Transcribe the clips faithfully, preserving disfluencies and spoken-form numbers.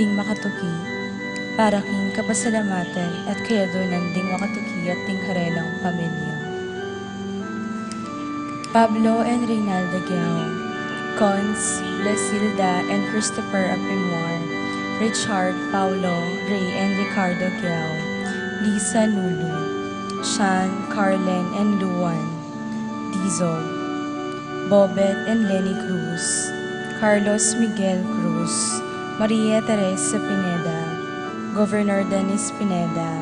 Ding makatuki, para king kapasalamatan at kayadunan ding makatuki at ding karelang pamilya. Pablo and Reynalda Giao, Cons, Blasilda and Christopher Apinwar, Richard, Paulo, Ray and Ricardo Giao, Lisa Lulu, Shan, Carlen and Luan, Dizzo, Bobet and Lenny Cruz, Carlos Miguel Cruz, Maria Teresa Pineda, Governor Dennis Pineda,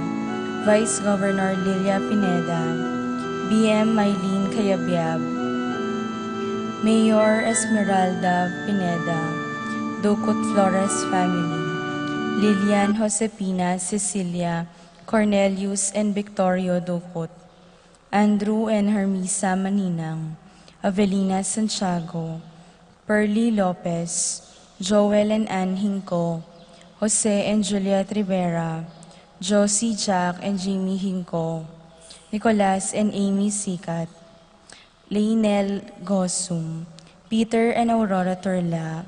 Vice Governor Lilia Pineda, B M Mylene Cayabyab, Mayor Esmeralda Pineda, Ducut Flores family, Lilian Josefina Cecilia Cornelius and Victorio Ducut, Andrew and Hermisa Maninang, Avelina Santiago, Pearly Lopez, Joel and Ann Hinco, Jose and Juliet Rivera, Josie, Jack and Jimmy Hinco, Nicolas and Amy Sicat, Lionel Gosum, Peter and Aurora Turla,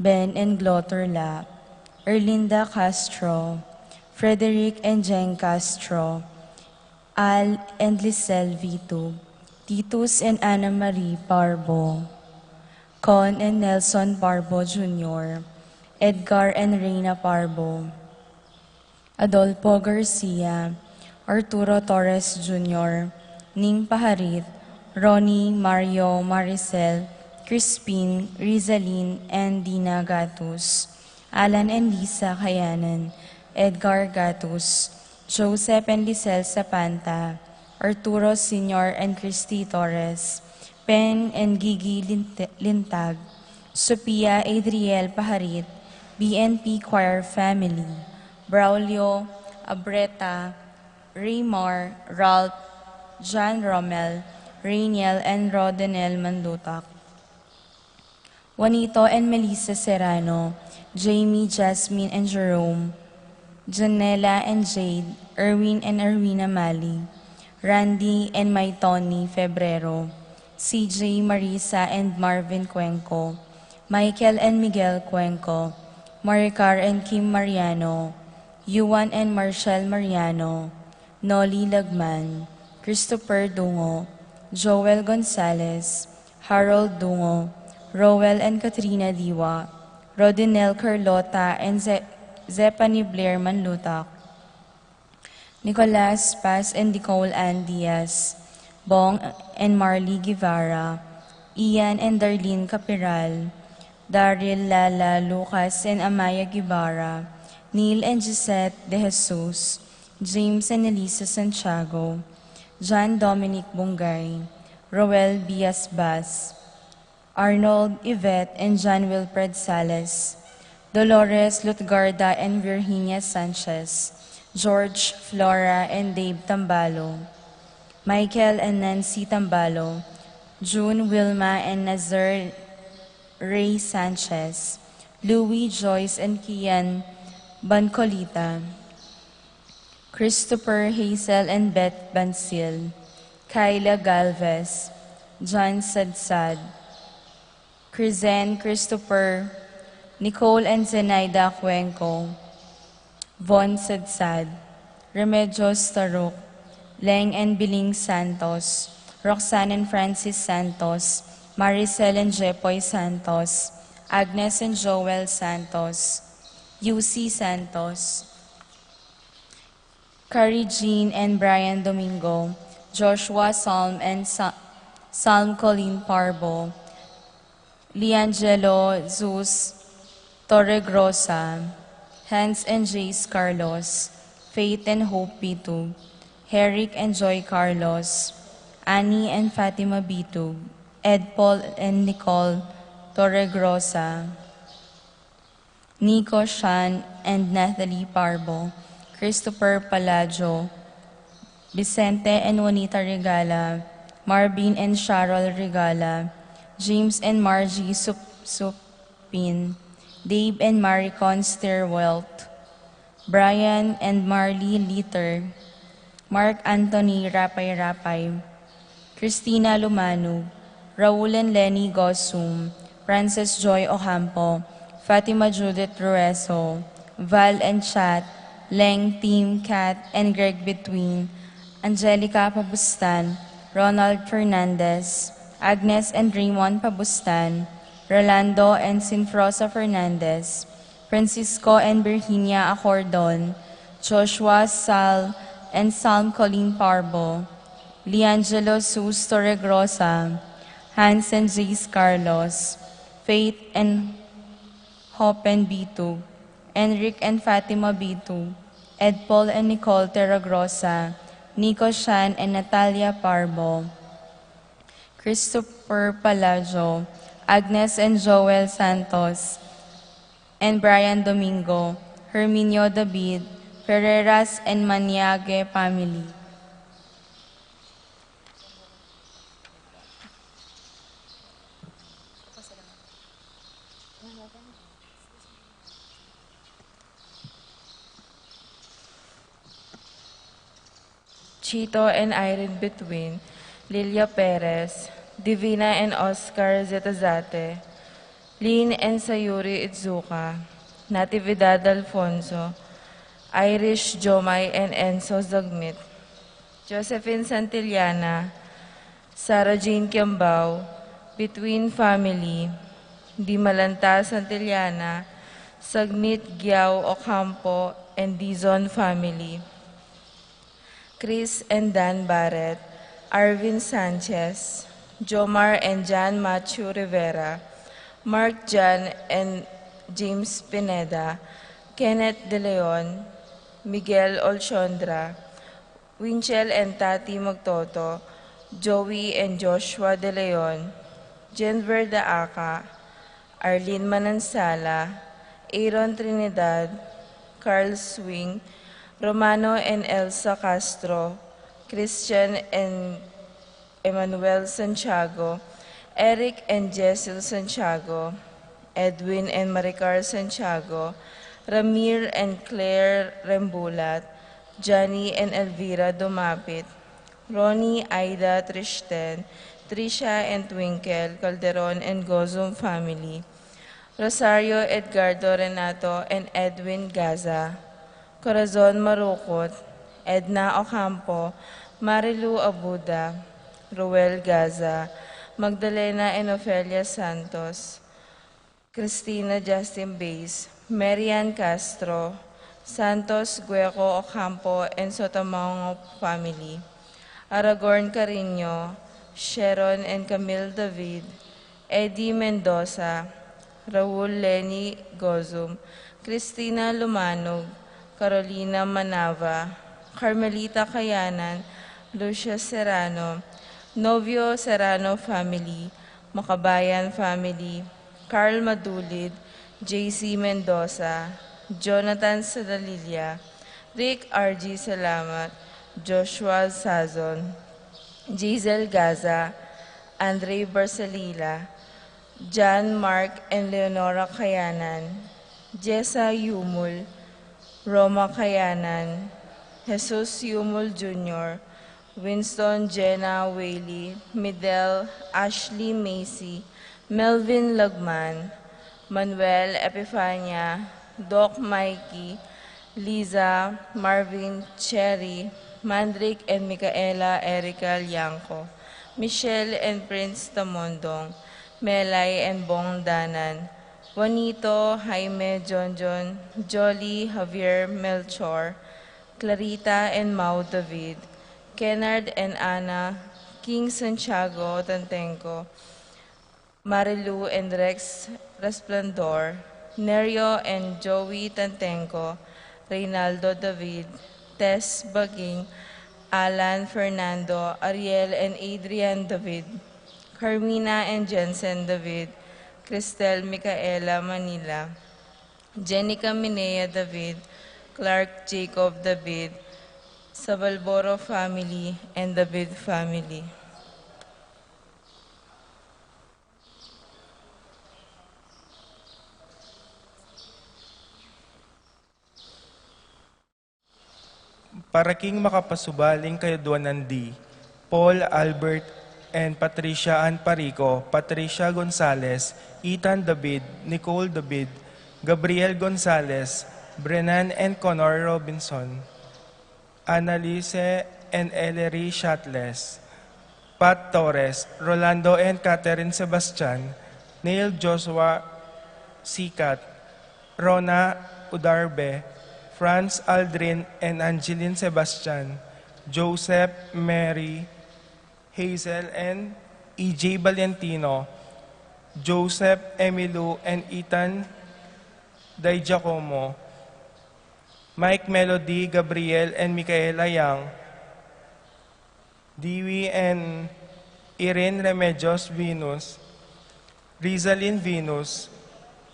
Ben and Glo Turla, Erlinda Castro, Frederick and Jeng Castro, Al and Lisel Vitug, Titus and Anna Marie Parbo, Con and Nelson Parbo Junior, Edgar and Reina Parbo, Adolfo Garcia, Arturo Torres Junior, Ning Paharit, Ronnie, Mario, Maricel, Crispin, Rizalin, and Dina Gatus, Alan and Lisa Kayanan, Edgar Gatus, Joseph and Lisel Sapanta, Arturo Senior and Christy Torres, Pen and Gigi Linte-, Lintag, Sophia Adriel Paharit, B N P Choir family, Braulio, Abreta, Raymar, Ralph, John Romel, Rainiel, and Rodinel Mandutak, Juanito and Melissa Serrano, Jamie, Jasmine, and Jerome, Janela and Jade, Erwin and Erwina Mali, Randy and May Tony Febrero, C J, Marisa, and Marvin Cuenco, Michael and Miguel Cuenco, Maricar and Kim Mariano, Yuan and Marshall Mariano, Nolly Lagman, Christopher Dungo, Joel Gonzalez, Harold Dungo, Roel and Katrina Diwa, Rodinel Carlota and Ze-, Zephany Blair Manlutak, Nicolas Paz and Nicole Ann Diaz, Bong and Marley Guevara, Ian and Darlene Capiral, Daryl, Lala, Lucas, and Amaya Guevara, Neil and Gisette De Jesus, James and Elisa Santiago, John Dominic Bungay, Roel Biasbas, Arnold, Yvette, and John Wilfred Sales, Dolores Lutgarda and Virginia Sanchez, George, Flora, and Dave Tambalo, Michael and Nancy Tambalo, June, Wilma, and Nazar Ray Sanchez, Louis, Joyce, and Kian Bancolita, Christopher, Hazel, and Beth Bansil, Kyla Galvez, John Sadsad, Crizen Christopher, Nicole and Zenaida Cuenco, Von Sadsad, Remedios Taruk, Leng and Biling Santos, Roxanne and Francis Santos, Maricel and Jepoy Santos, Agnes and Joel Santos, U C Santos, Carrie Jean and Brian Domingo, Joshua Salm and Sa-, Salm Colleen Parbo, Liangelo Zeus Torregrosa, Hans and Jace Carlos, Faith and Hope Bitug, Herrick and Joy Carlos, Annie and Fatima Bitug, Ed Paul and Nicole Torregrosa, Nico, Sean, and Natalie Parbo, Christopher Palacio, Vicente and Juanita Regala, Marvin and Cheryl Regala, James and Margie Sup-, Supin, Dave and Maricon Steerwelt, Brian and Marley Litter, Mark Anthony Rapay-Rapay, Christina Lumanu, Raul and Lenny Gosum, Frances Joy Ocampo, Fatima Judith Rueso, Val and Chat, Leng, Tim, Kat, and Greg Between, Angelica Pabustan, Ronald Fernandez, Agnes and Raymond Pabustan, Rolando and Sinfrosa Fernandez, Francisco and Virginia Acordon, Joshua, Sal, and Salm Colleen Parbo, Liangelo Sus Torregrosa, Hans and Jace Carlos, Faith and Hopen Bitug, Enric and Fatima Bitug, Ed Paul and Nicole Terragrosa, Nico Shan and Natalia Parbo, Christopher Palacio, Agnes and Joel Santos, and Brian Domingo, Herminio David, Ferreras and Maniague family. Chito and Irene Between, Lilia Perez, Divina and Oscar Zetazate, Lynn and Sayuri Izuka, Natividad Alfonso, Irish Jomai and Enzo Zagmit, Josephine Santillana, Sarah Jane Kiambao, Between family, Dimalanta Santillana, Sagmit Giao Ocampo, and Dizon family. Chris and Dan Barret, Arvin Sanchez, Jomar and Jan Matthew Rivera, Mark Jan and James Pineda, Kenneth De Leon, Miguel Olchondra, Winchell and Tati Magtoto, Joey and Joshua De Leon, Jenver Daaca, Arlene Manansala, Aaron Trinidad, Carl Swing, Romano and Elsa Castro, Christian and Emmanuel Santiago, Eric and Jessel Santiago, Edwin and Maricar Santiago, Ramir and Claire Rembulat, Johnny and Elvira Dumapit, Ronnie, Aida, Tristen, Trisha and Twinkle, Calderon and Gozum family, Rosario, Edgardo, Renato, and Edwin Gaza, Corazon Marukut, Edna Ocampo, Marilu Abuda, Ruel Gaza, Magdalena and Ofelia Santos, Christina Justin Bays, Marian Castro, Santos Gueco Ocampo and Sotomayor family, Aragorn Carino, Sharon and Camille David, Eddie Mendoza, Raul Lenny Gozum, Christina Lumanog, Carolina Manava, Carmelita Kayanan, Lucia Serrano, Novio Serrano family, Makabayan family, Carl Madulid, J C Mendoza, Jonathan Sadalilia, Rick R G Salamat, Joshua Sazon, Giselle Gaza, Andre Barcelila, John Mark and Leonora Kayanan, Jessa Yumul, Roma Kayanan, Jesus Yumul Junior, Winston, Jenna, Whaley, Midel, Ashley, Macy, Melvin Lagman, Manuel, Epifania, Doc Mikey, Liza, Marvin, Cherry, Mandrick and Micaela, Erica Liangco, Michelle and Prince Tamondong, Melay and Bong Danan, Juanito, Jaime, Jonjon, Jolly, Javier, Melchor, Clarita and Mau David, Kennard and Ana, King Santiago Tantenco, Marilu and Rex Resplendor, Nerio and Joey Tantenco, Reynaldo David, Tess Baging, Alan Fernando, Ariel and Adrian David, Carmina and Jensen David, Cristel Micaela Manila, Jenica Minea David, Clark Jacob David, Sabalboro family, and David family. Para king makapasubaling kayadwanan di, Paul Albert and Patricia Ann Parico, Patricia Gonzalez, Ethan David, Nicole David, Gabriel Gonzalez, Brennan and Connor Robinson, Annalise and Ellery Shatles, Pat Torres, Rolando and Catherine Sebastian, Neil Joshua Sikat, Rona Udarbe, Franz Aldrin and Angeline Sebastian, Joseph Mary, Hazel and E J Valentino, Joseph Emilu and Ethan Di Giacomo, Mike Melody, Gabriel and Micaela Yang, Dewey and Irene Remedios Venus, Rizalin Venus,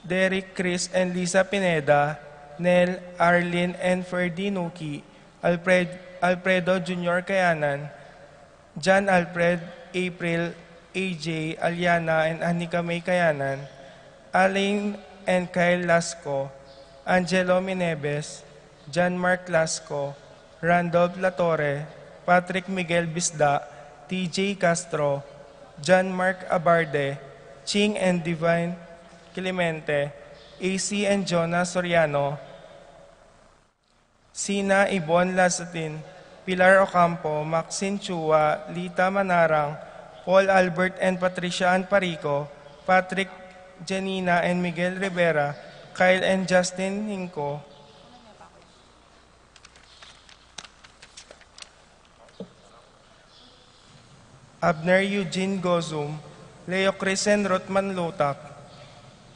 Derek Chris and Lisa Pineda, Nel, Arlene and Ferdy Nuki, Alfred, Alfredo Junior Kayanan, John Alfred, April, A J, Aliana and Anika May Kayanan, Alain and Kyle Lasco, Angelo Minebes, John Mark Lasco, Randolph Latorre, Patrick Miguel Bisda, T J Castro, John Mark Abarde, Ching and Divine Clemente, A C and Jonah Soriano, Sina Ibon Lazatin, Pilar Ocampo, Maxine Chua, Lita Manarang, Paul Albert and Patricia Ann Parico, Patrick, Janina and Miguel Rivera, Kyle and Justin Hinco, Abner Eugene Gozum, Leo Chris and Ruth Manlutak,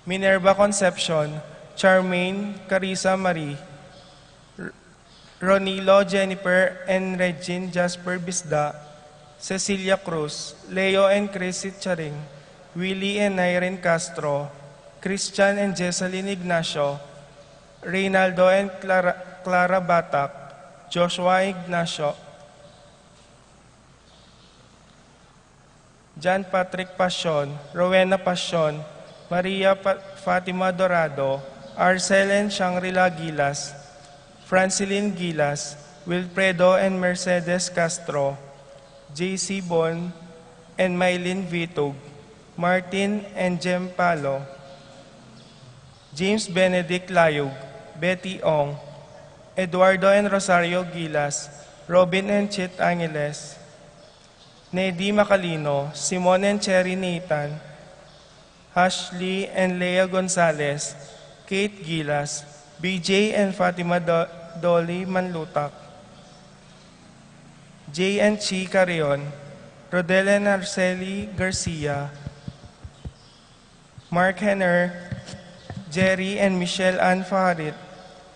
Minerva Concepcion, Charmaine Carissa Marie, R-, Ronilo Jennifer and Regine Jasper Bisda, Cecilia Cruz, Leo and Chrissy Charing, Willie and Irene Castro, Christian and Jesselyn Ignacio, Reynaldo and Clara, Clara Batak, Joshua Ignacio, John Patrick Pasion, Rowena Pasion, Maria Pa-, Fatima Dorado, Arcel and Shangri-La Gilas, Francilyn Gilas, Wilfredo and Mercedes Castro, J C Bon and Mylene Vitug, Martin and Jem Palo, James Benedict Layug, Betty Ong, Eduardo and Rosario Gilas, Robin and Chit Angeles, Nedy Macalino, Simon and Cherry Nathan, Ashley and Lea Gonzalez, Kate Gilas, B J and Fatima Do-, Dolly Manlutak, Jay and Chi Carrion, Rodel and Arceli Garcia, Mark Henner, Jerry and Michelle Ann Faharit,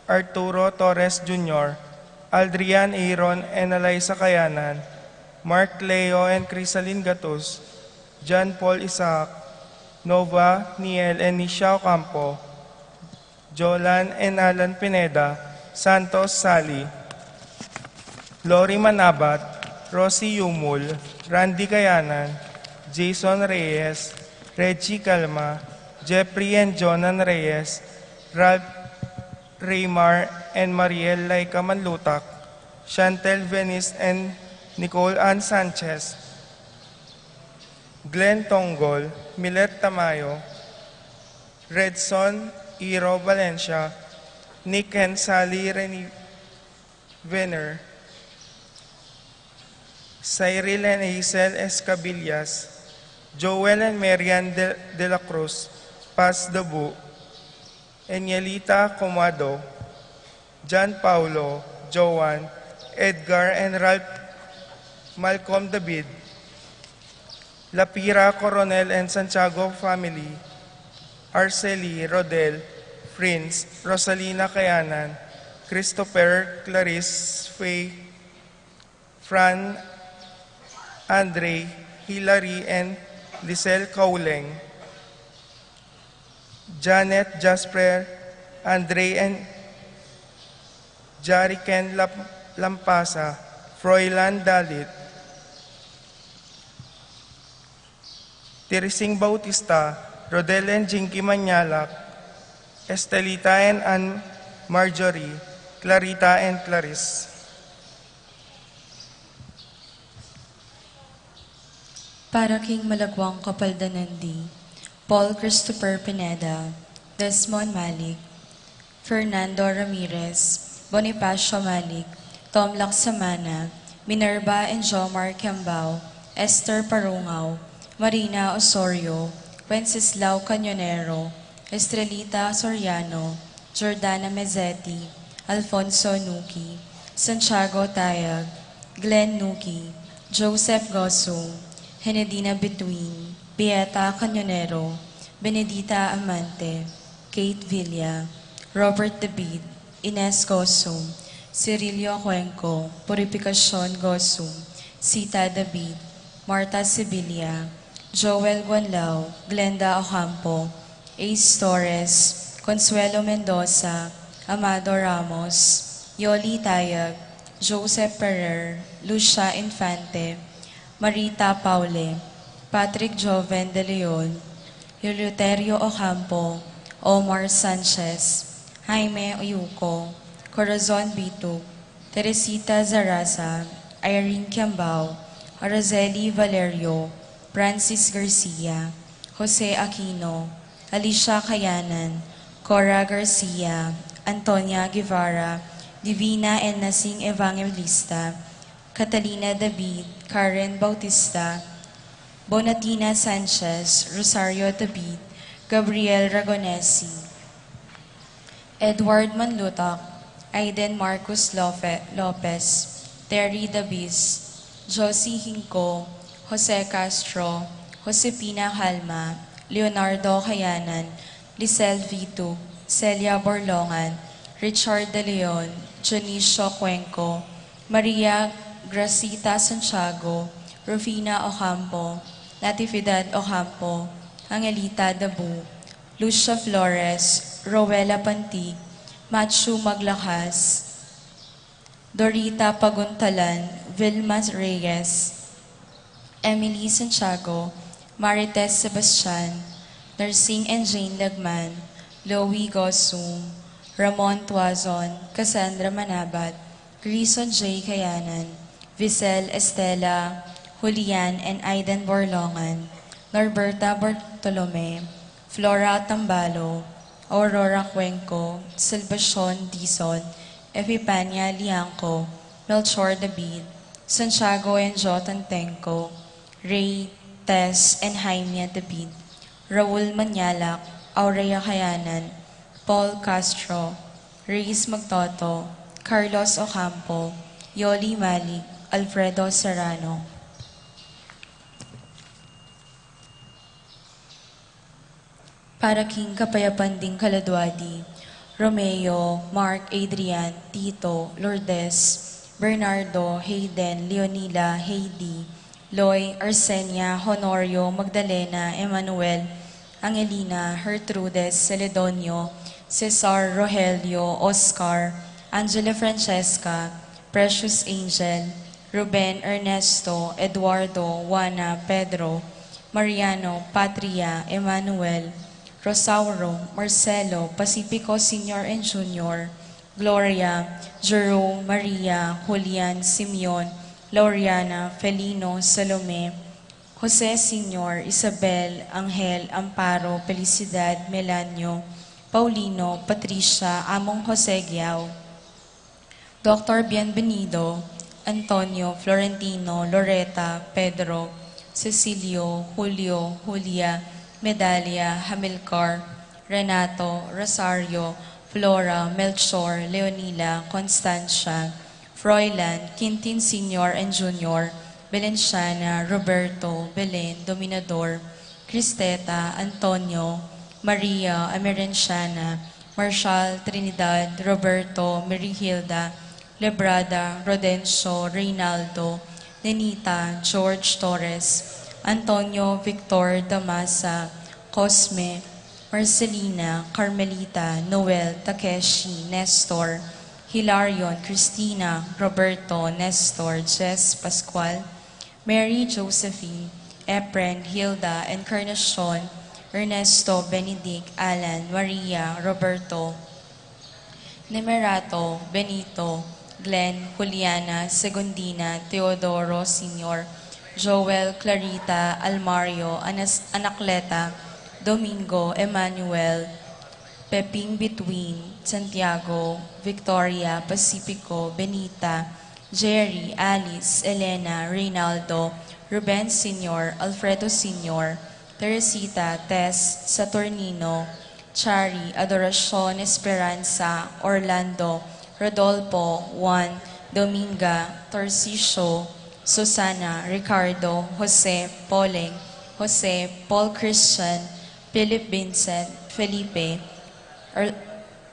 Arturo Torres Junior, Aldrian Aaron and Eliza Kayanan, Mark Leo and Crisalin Gatus, John Paul Isaac, Nova, Niel and Nisha Ocampo, Jolan and Alan Pineda, Santos Sally, Lori Manabat, Rosie Yumul, Randy Kayanan, Jason Reyes, Reggie Calma, Jeffrey and Jonan Reyes, Ralph Raymar and Mariel Laika Manlutak, Chantel Venice and Nicole Ann Sanchez, Glenn Tonggol, Milet Tamayo, Redson Iro Valencia, Nick and Sally Reni Venner, Cyril and Hazel Escabillas, Joel and Marian de, de la Cruz, Paz Dabu, Enielita Comado, John Paulo, Joan, Edgar and Ralph, Malcolm David, Lapira Coronel and Santiago family, Arceli, Rodel, Prince, Rosalina Kayanan, Christopher, Clarice, Faye, Fran, Andre, Hilary, and Lisel Kauleng, Janet, Jasper, Andre, and Jariken Lam-, Lampasa, Froilan Dalit, Tirising Bautista, Rodel and Jinky Manyalak, Estelita and Ann Marjorie, Clarita and Clarice. Para king malagwang kapaldanan di, Paul Christopher Pineda, Desmond Malik, Fernando Ramirez, Bonifacio Malik, Tom Laksamana, Minerva and Jomar Kiambao, Esther Parungaw, Marina Osorio, Wenceslao Cañonero, Estrelita Soriano, Jordana Mezzetti, Alfonso Nuki, Santiago Tayag, Glenn Nuki, Joseph Gosum, Henedina Between, Beata Cañonero, Benedita Amante, Kate Villa, Robert David, Ines Gosum, Cirilio Cuenco, Purificacion Gosum, Sita David, Martha Sibilia, Joel Guanlao, Glenda Ocampo, Ace Torres, Consuelo Mendoza, Amado Ramos, Yoli Tayag, Joseph Ferrer, Lucia Infante, Marita Paule, Patrick Joven de Leon, Eleuterio Ocampo, Omar Sanchez, Jaime Oyuco, Corazon Bitug, Teresita Zaraza, Irene Kiambao, Araceli Valerio, Francis Garcia, Jose Aquino, Alicia Kayanan, Cora Garcia, Antonia Guevara, Divina and Nasing Evangelista, Catalina David, Karen Bautista, Bonatina Sanchez, Rosario David, Gabriel Ragonesi, Edward Manlutak, Aiden Marcus Lofe- Lopez, Terry Dabis, Josie Hinco, Jose Castro, Josefina Calma, Leonardo Kayanan, Lisel Vitug, Celia Borlongan, Richard De Leon, Dionisio Cuenco, Maria Gracita Santiago, Rufina Ocampo, Natividad Ocampo, Angelita Dabu, Lucia Flores, Rowella Pantig, Matthew Maglakas, Dorita Paguntalan, Vilma Reyes, Emily Santiago, Marites Sebastian, Nursing and Jane Lagman, Louie Gosum, Ramon Tuazon, Cassandra Manabat, Grison J. Kayanan, Visel Estela, Julian and Aiden Borlongan, Norberta Bartolome, Flora Tambalo, Aurora Cuenco, Salvacion Dizon, Epipania Liangco, Melchor David, Santiago and Jo Tantenco, Ray, Tess and Jaime David, Raul Manyalak, Aurea Kayanan, Paul Castro, Reyes Magtoto, Carlos Ocampo, Yoli Malik, Alfredo Serrano. Para king kapayapan ding kaladua di, Romeo, Mark, Adrian, Tito, Lourdes, Bernardo, Hayden, Leonila, Heidi, Loy, Arsenia, Honorio, Magdalena, Emmanuel, Angelina, Gertrudes, Celedonio, Cesar, Rogelio, Oscar, Angela Francesca, Precious Angel, Ruben, Ernesto, Eduardo, Juana, Pedro, Mariano, Patria, Emmanuel, Rosauro, Marcelo, Pacifico Senior and Junior, Gloria, Jerome, Maria, Julian, Simeon, Lauriana, Felino, Salome, Jose Senior, Isabel, Angel, Amparo, Felicidad, Melanio, Paulino, Patricia, Among Jose Giao, Doctor Bienvenido, Antonio, Florentino, Loreta, Pedro, Cecilio, Julio, Julia, Medalia, Hamilcar, Renato, Rosario, Flora, Melchor, Leonila, Constancia, Froilan, Quintin Senior and Junior, Belenciana, Roberto, Belen, Dominador, Cristeta, Antonio, Maria, Emerenciana, Marshal, Trinidad, Roberto, Merihilda, Lebrada, Rodencio, Reynaldo, Nenita, George Torres, Antonio, Victor, Damasa, Cosme, Marcelina, Carmelita, Noel, Takeshi, Nestor, Hilarion, Cristina, Roberto, Nestor, Jess, Pascual, Mary, Josephine, Efren, Hilda, Encarnacion, Ernesto, Benedict, Alan, Maria, Roberto, Nemerato, Benito, Glenn, Juliana, Segundina, Teodoro Senior, Joel, Clarita, Almario, Anas- Anacleta, Domingo, Emmanuel, Peping Between, Santiago, Victoria, Pacifico, Benita, Jerry, Alice, Elena, Reynaldo, Ruben Senior, Alfredo Senior, Teresita, Tess, Saturnino, Chari, Adoracion, Esperanza, Orlando, Rodolfo, Juan, Dominga, Tarcisio, Susana, Ricardo, Jose, Poleng, Jose, Paul Christian, Philip Vincent, Felipe, Er-,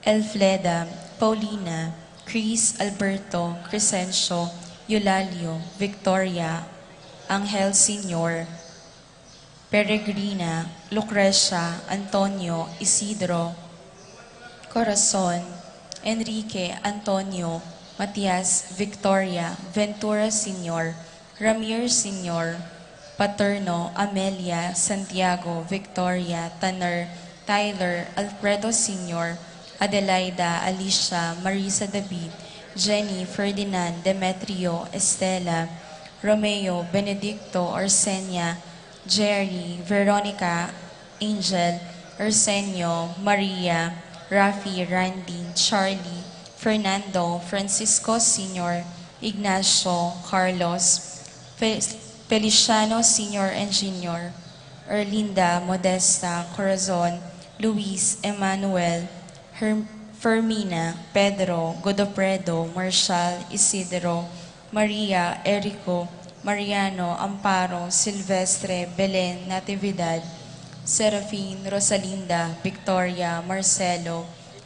Elfleda, Paulina, Chris, Alberto, Crescencio, Eulalio, Victoria, Angel Senior, Peregrina, Lucrecia, Antonio, Isidro, Corazon, Enrique, Antonio, Matias, Victoria, Ventura Senior, Ramir Senior, Paterno, Amelia, Santiago, Victoria, Tanner, Tyler, Alfredo Senior, Adelaida, Alicia, Marisa David, Jenny, Ferdinand, Demetrio, Estela, Romeo, Benedicto, Arsenia, Jerry, Veronica, Angel, Arsenio, Maria, Rafi, Randy, Charlie, Fernando, Francisco Senior, Ignacio, Carlos, Fe-, Feliciano Senior and Junior, Erlinda, Modesta, Corazon, Luis, Emmanuel, Her-, Fermina, Pedro, Godofredo, Marshal, Isidro, Maria, Erico, Mariano, Amparo, Silvestre, Belen, Natividad, Serafin, Rosalinda, Victoria, Marcelo,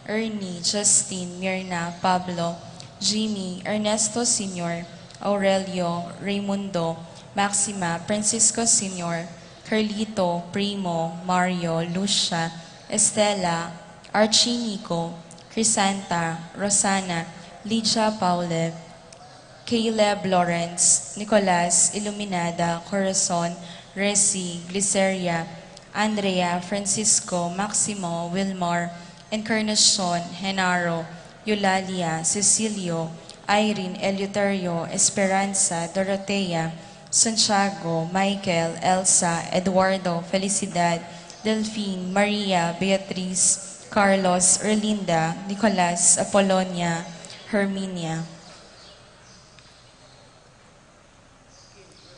Ernie, Justin, Mirna, Pablo, Jimmy, Ernesto Senior, Aurelio, Raimundo, Maxima, Francisco Senior, Carlito, Primo, Mario, Lucia, Estela, Archie, Nico, Crisanta, Rosana, Lydia, Paule, Caleb, Lawrence, Nicolas, Iluminada, Corazon, Resi, Gliceria, Andrea, Francisco, Maximo, Wilmar, Encarnacion, Genaro, Eulalia, Cecilio, Irene, Eleuterio, Esperanza, Dorotea, Santiago, Michael, Elsa, Eduardo, Felicidad, Delfin, Maria, Beatriz, Carlos, Erlinda, Nicolas, Apolonia, Herminia.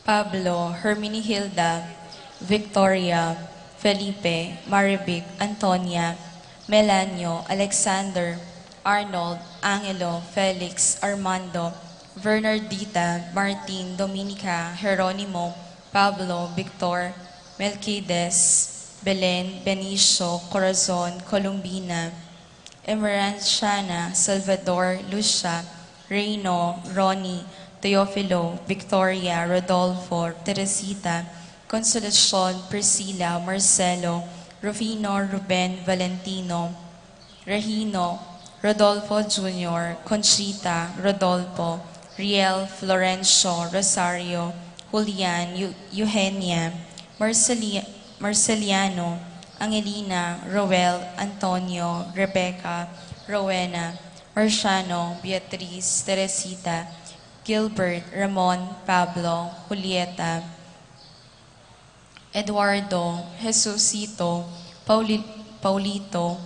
Pablo, Herminihilda, Victoria, Felipe, Marivic, Antonia, Melanio, Alexander, Arnold, Angelo, Felix, Armando, Bernardita, Martin, Dominica, Jeronimo, Pablo, Victor, Melquiades, Belen, Benicio, Corazon, Columbina, Emerenciana, Salvador, Lucia, Reino, Ronnie, Teofilo, Victoria, Rodolfo, Teresita, Consolacion, Priscila, Marcelo, Rufino, Ruben, Valentino, Regino, Rodolfo Junior, Conchita, Rodolfo, Riel, Florencio, Rosario, Julian, Eu-, Eugenia, Marceli-, Marceliano, Angelina, Roel, Antonio, Rebecca, Rowena, Marciano, Beatriz, Teresita, Gilbert, Ramon, Pablo, Julieta, Eduardo, Jesusito, Pauli-, Paulito,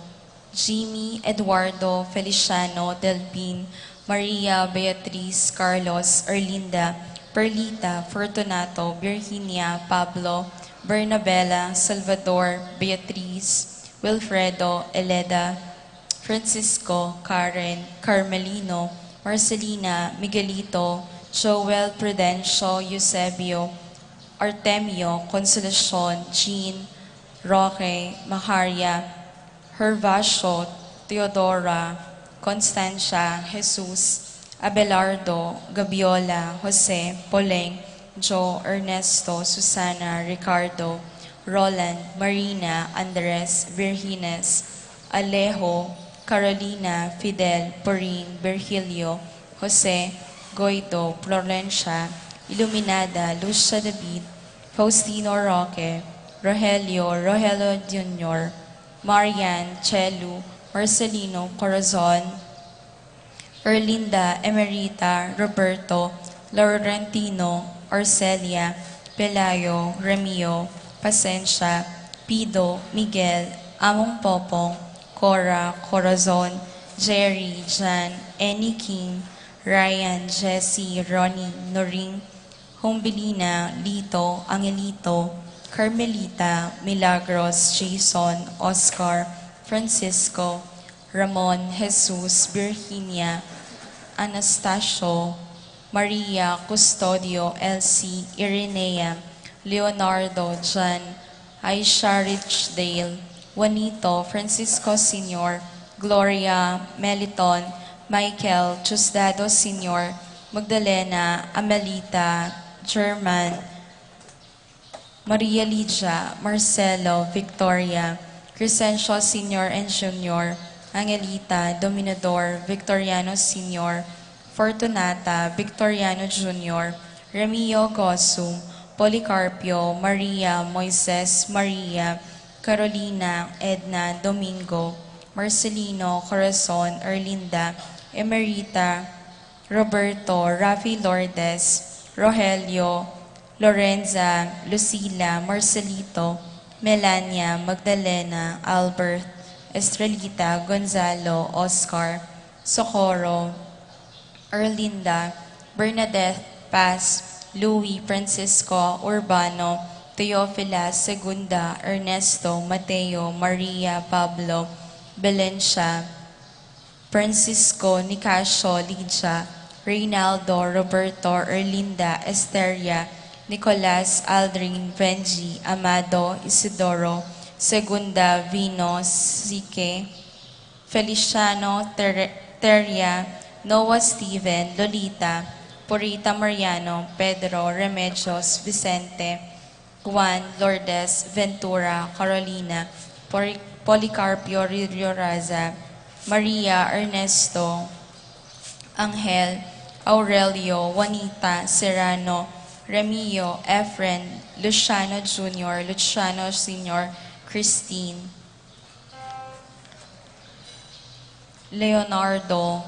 Jimmy, Eduardo, Feliciano, Delpin, Maria, Beatriz, Carlos, Erlinda, Perlita, Fortunato, Virginia, Pablo, Bernabela, Salvador, Beatriz, Wilfredo, Eleda, Francisco, Karen, Carmelino, Marcelina, Miguelito, Joel, Prudencio, Eusebio, Artemio, Consolacion, Jean, Roque, Macaria, Gervasio, Teodora, Constancia, Jesus, Abelardo, Gabiola, Jose, Poleng, Joe, Ernesto, Susana, Ricardo, Roland, Marina, Andres, Virgines, Alejo, Carolina, Fidel, Puring, Virgilio, Jose, Guido, Florencia, Iluminada, Lucia, David, Faustino, Roque, Rogelio, Rogelio Junior, Marian, Chelu, Marcelino, Corazon, Erlinda, Emerita, Roberto, Laurentino, Arcelia, Pelayo, Remio, Pasensia, Pido, Miguel, Among Popong, Cora, Corazon, Jerry, Jan, Annie, Kim, Ryan, Jesse, Ronnie, Noring, Humbilina, Lito, Angelito, Carmelita, Milagros, Jason, Oscar, Francisco, Ramon, Jesus, Virginia, Anastasio, Maria, Custodio, Elsie, Irinea, Leonardo, Jan, Aisha, Richdale, Juanito, Francisco Senior, Gloria, Meliton, Michael, Diosdado Senior, Magdalena, Amelita, German, Maria Lydia, Marcelo, Victoria, Crescencio Senior and Junior, Angelita, Dominador, Victoriano Senior, Fortunata, Victoriano Junior, Remio, Gosum, Policarpio, Maria, Moises, Maria, Carolina, Edna, Domingo, Marcelino, Corazon, Erlinda, Emerita, Roberto, Rafi, Lourdes, Rogelio, Lorenza, Lucila, Marcelito, Melania, Magdalena, Albert, Estrelita, Gonzalo, Oscar, Socorro, Erlinda, Bernadette, Paz, Louis, Francisco, Urbano, Teofila, Segunda, Ernesto, Mateo, Maria, Pablo, Belencia, Francisco, Nicasio, Lydia, Reynaldo, Roberto, Erlinda, Esteria, Nicolas, Aldrin, Benji, Amado, Isidoro, Segunda, Vino, Sique, Feliciano, Ter-, Teria, Noah, Steven, Lolita, Purita, Mariano, Pedro, Remedios, Vicente, Juan, Lourdes, Ventura, Carolina, Pori-, Policarpio, Rilio, Raza, Maria, Ernesto, Angel, Aurelio, Juanita, Serrano, Remio, Efren, Luciano Junior, Luciano Senior, Christine, Leonardo,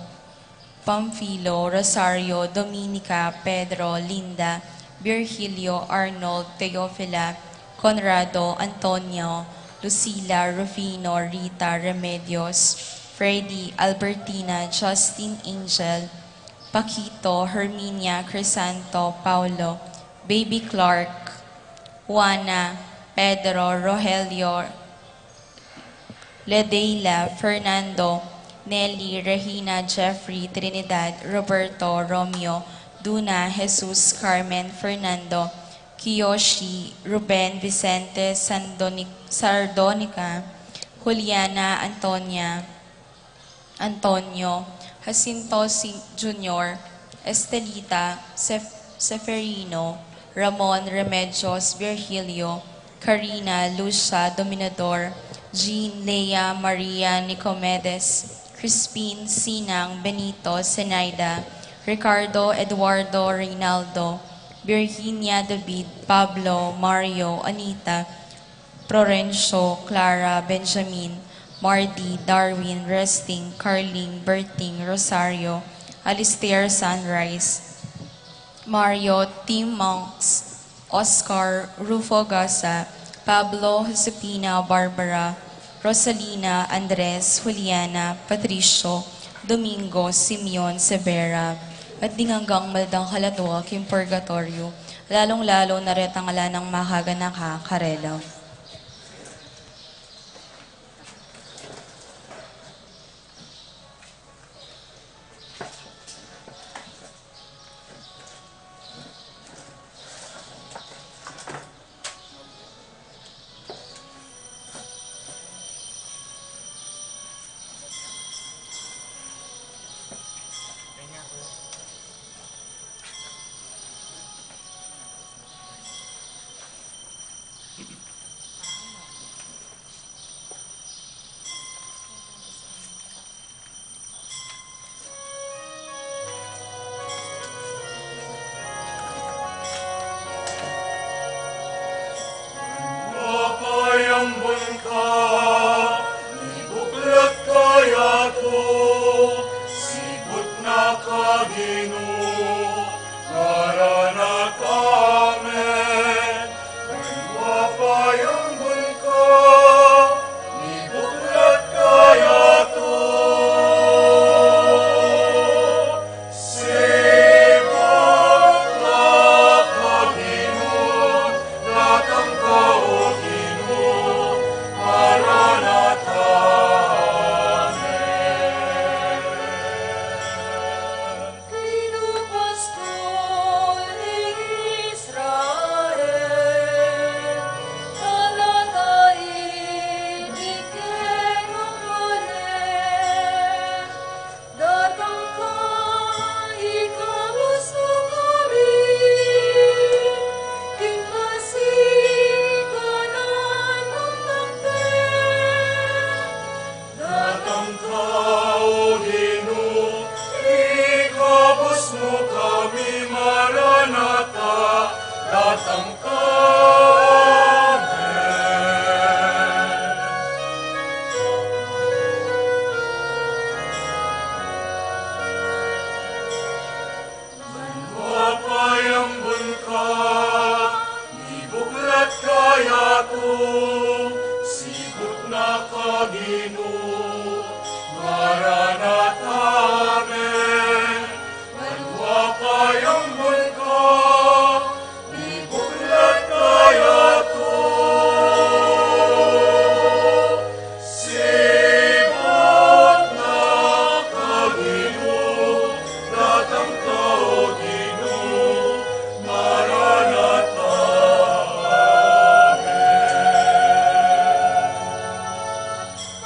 Pamfilo, Rosario, Dominica, Pedro, Linda, Virgilio, Arnold, Teofila, Conrado, Antonio, Lucila, Rufino, Rita, Remedios, Freddy, Albertina, Justin, Angel, Paquito, Herminia, Crisanto, Paulo, Baby Clark, Juana, Pedro, Rogelio, Ledeila, Fernando, Nelly, Regina, Jeffrey, Trinidad, Roberto, Romeo, Duna, Jesus, Carmen, Fernando, Kiyoshi, Ruben, Vicente, Sandoni-, Sardonica, Juliana, Antonia, Antonio, Jacinto Si-, Junior, Estelita, Sef-, Seferino, Ramon, Remedios, Virgilio, Karina, Lucia, Dominador, Jean, Lea, Maria, Nicomedes, Crispin, Sinang, Benito, Zenaida, Ricardo, Eduardo, Reynaldo, Virginia, David, Pablo, Mario, Anita, Florencio, Clara, Benjamin, Mardy, Darwin, Resting, Carling, Berting, Rosario, Alistair, Sunrise, Mario, Tim, Monks, Oscar, Rufo, Gaza, Pablo, Josefina, Barbara, Rosalina, Andres, Juliana, Patricio, Domingo, Simeon, Severa, at ding anggang maldang kaladwa king purgatoryo, lalung-lalo na retang ala nang makaganaka karela. Mapayambun ka, ibuklat ka yatu, siput na ka Ginu, karana ka, amen. Mapayambun ka, ibuklat ka yatu. Payamban ka, mibuklat ka yatu. Sibut na ka, Ginu, datang ka, O Ginu, Maranatha. Amen.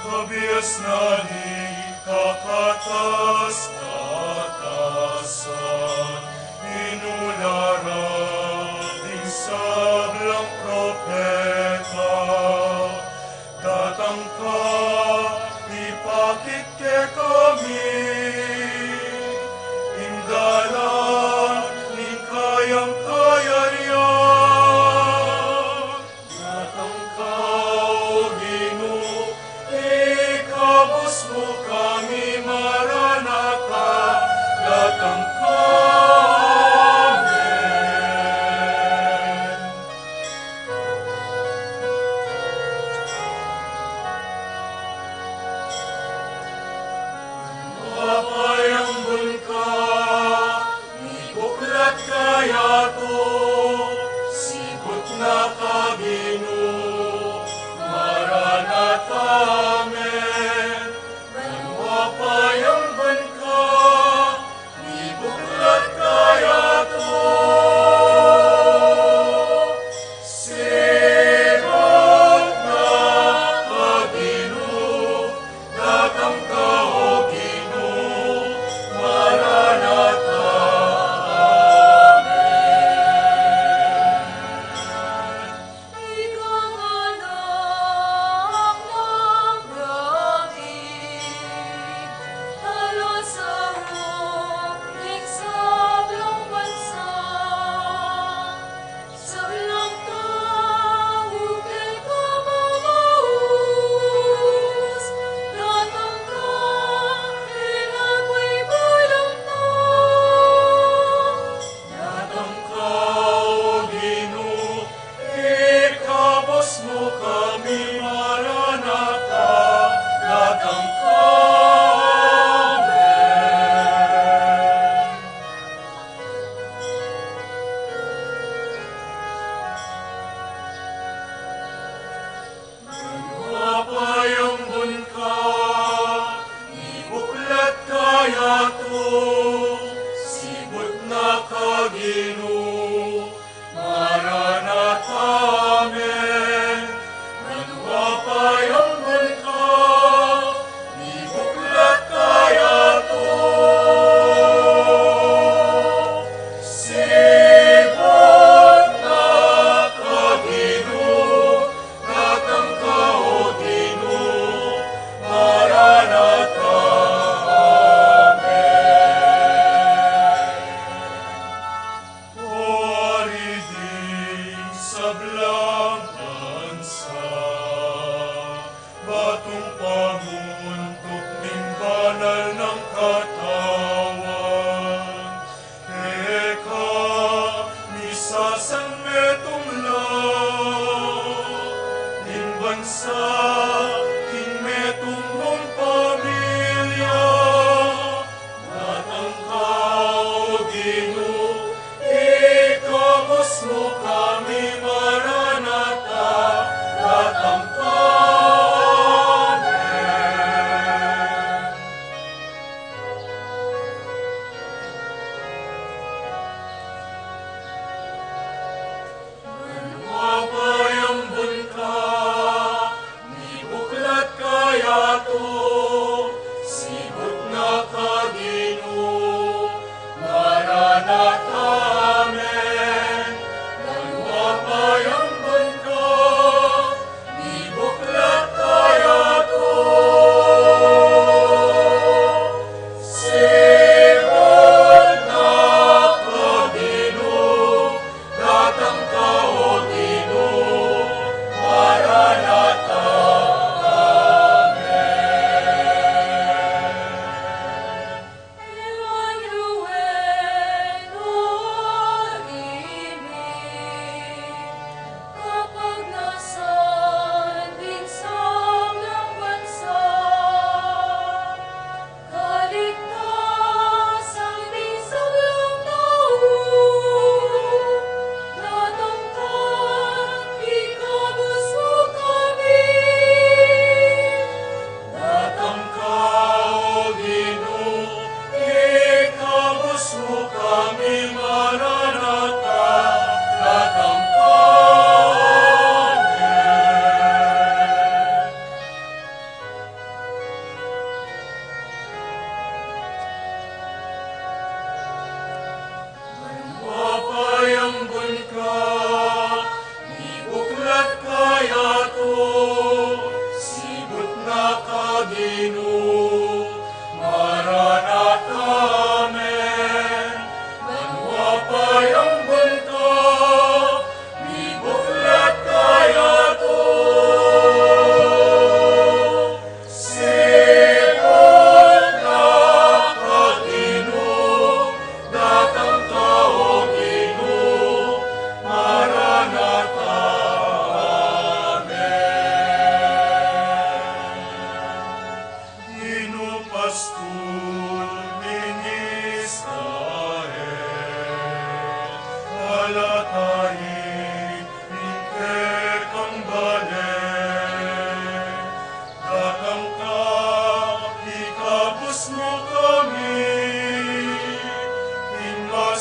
Kabiasnan ning kakatas-katasan, inula ra ding sablang propeta. Datang ka, ipakit kekami ing dalan ning kayang kayarian. Datang ka, O Ginu, ikabus mu kami, Maranatha, datang ka. Amen. Payamban ka, mibuklat ka yatu, sibut na ka, Ginu, Maranatha, amen. Banua payamban ka, mibuklat ka yatu, sibut na ka, Ginu, datang ka, O Ginu, Maranatha, amen. Ika anak nang David, dalasan mu ing sablang bansa. Sablang tau keka mamaus, datang ka, ing apuy balang na. Datang ka, O Ginu, ikabus mu kami, Maranatha, datang ka. Amen. Banua payamban ka, mibuklat ka yatu, sibut na ka, Ginu, Maranatha, amen. Banua payamban ka, mibuklat ka yatu, sibut na ka, Ginu, datang ka, O Ginu, Maranatha, amen.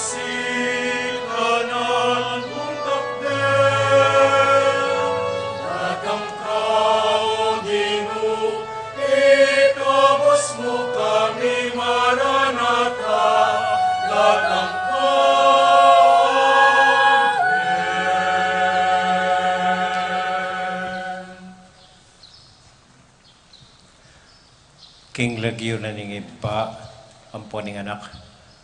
Sikanan kung takbe, datang ka, O Ginu, ikabus mu kami, Maranatha, datang ka. Amen. King lagyu na ning Ibpa, ampo ning Anak,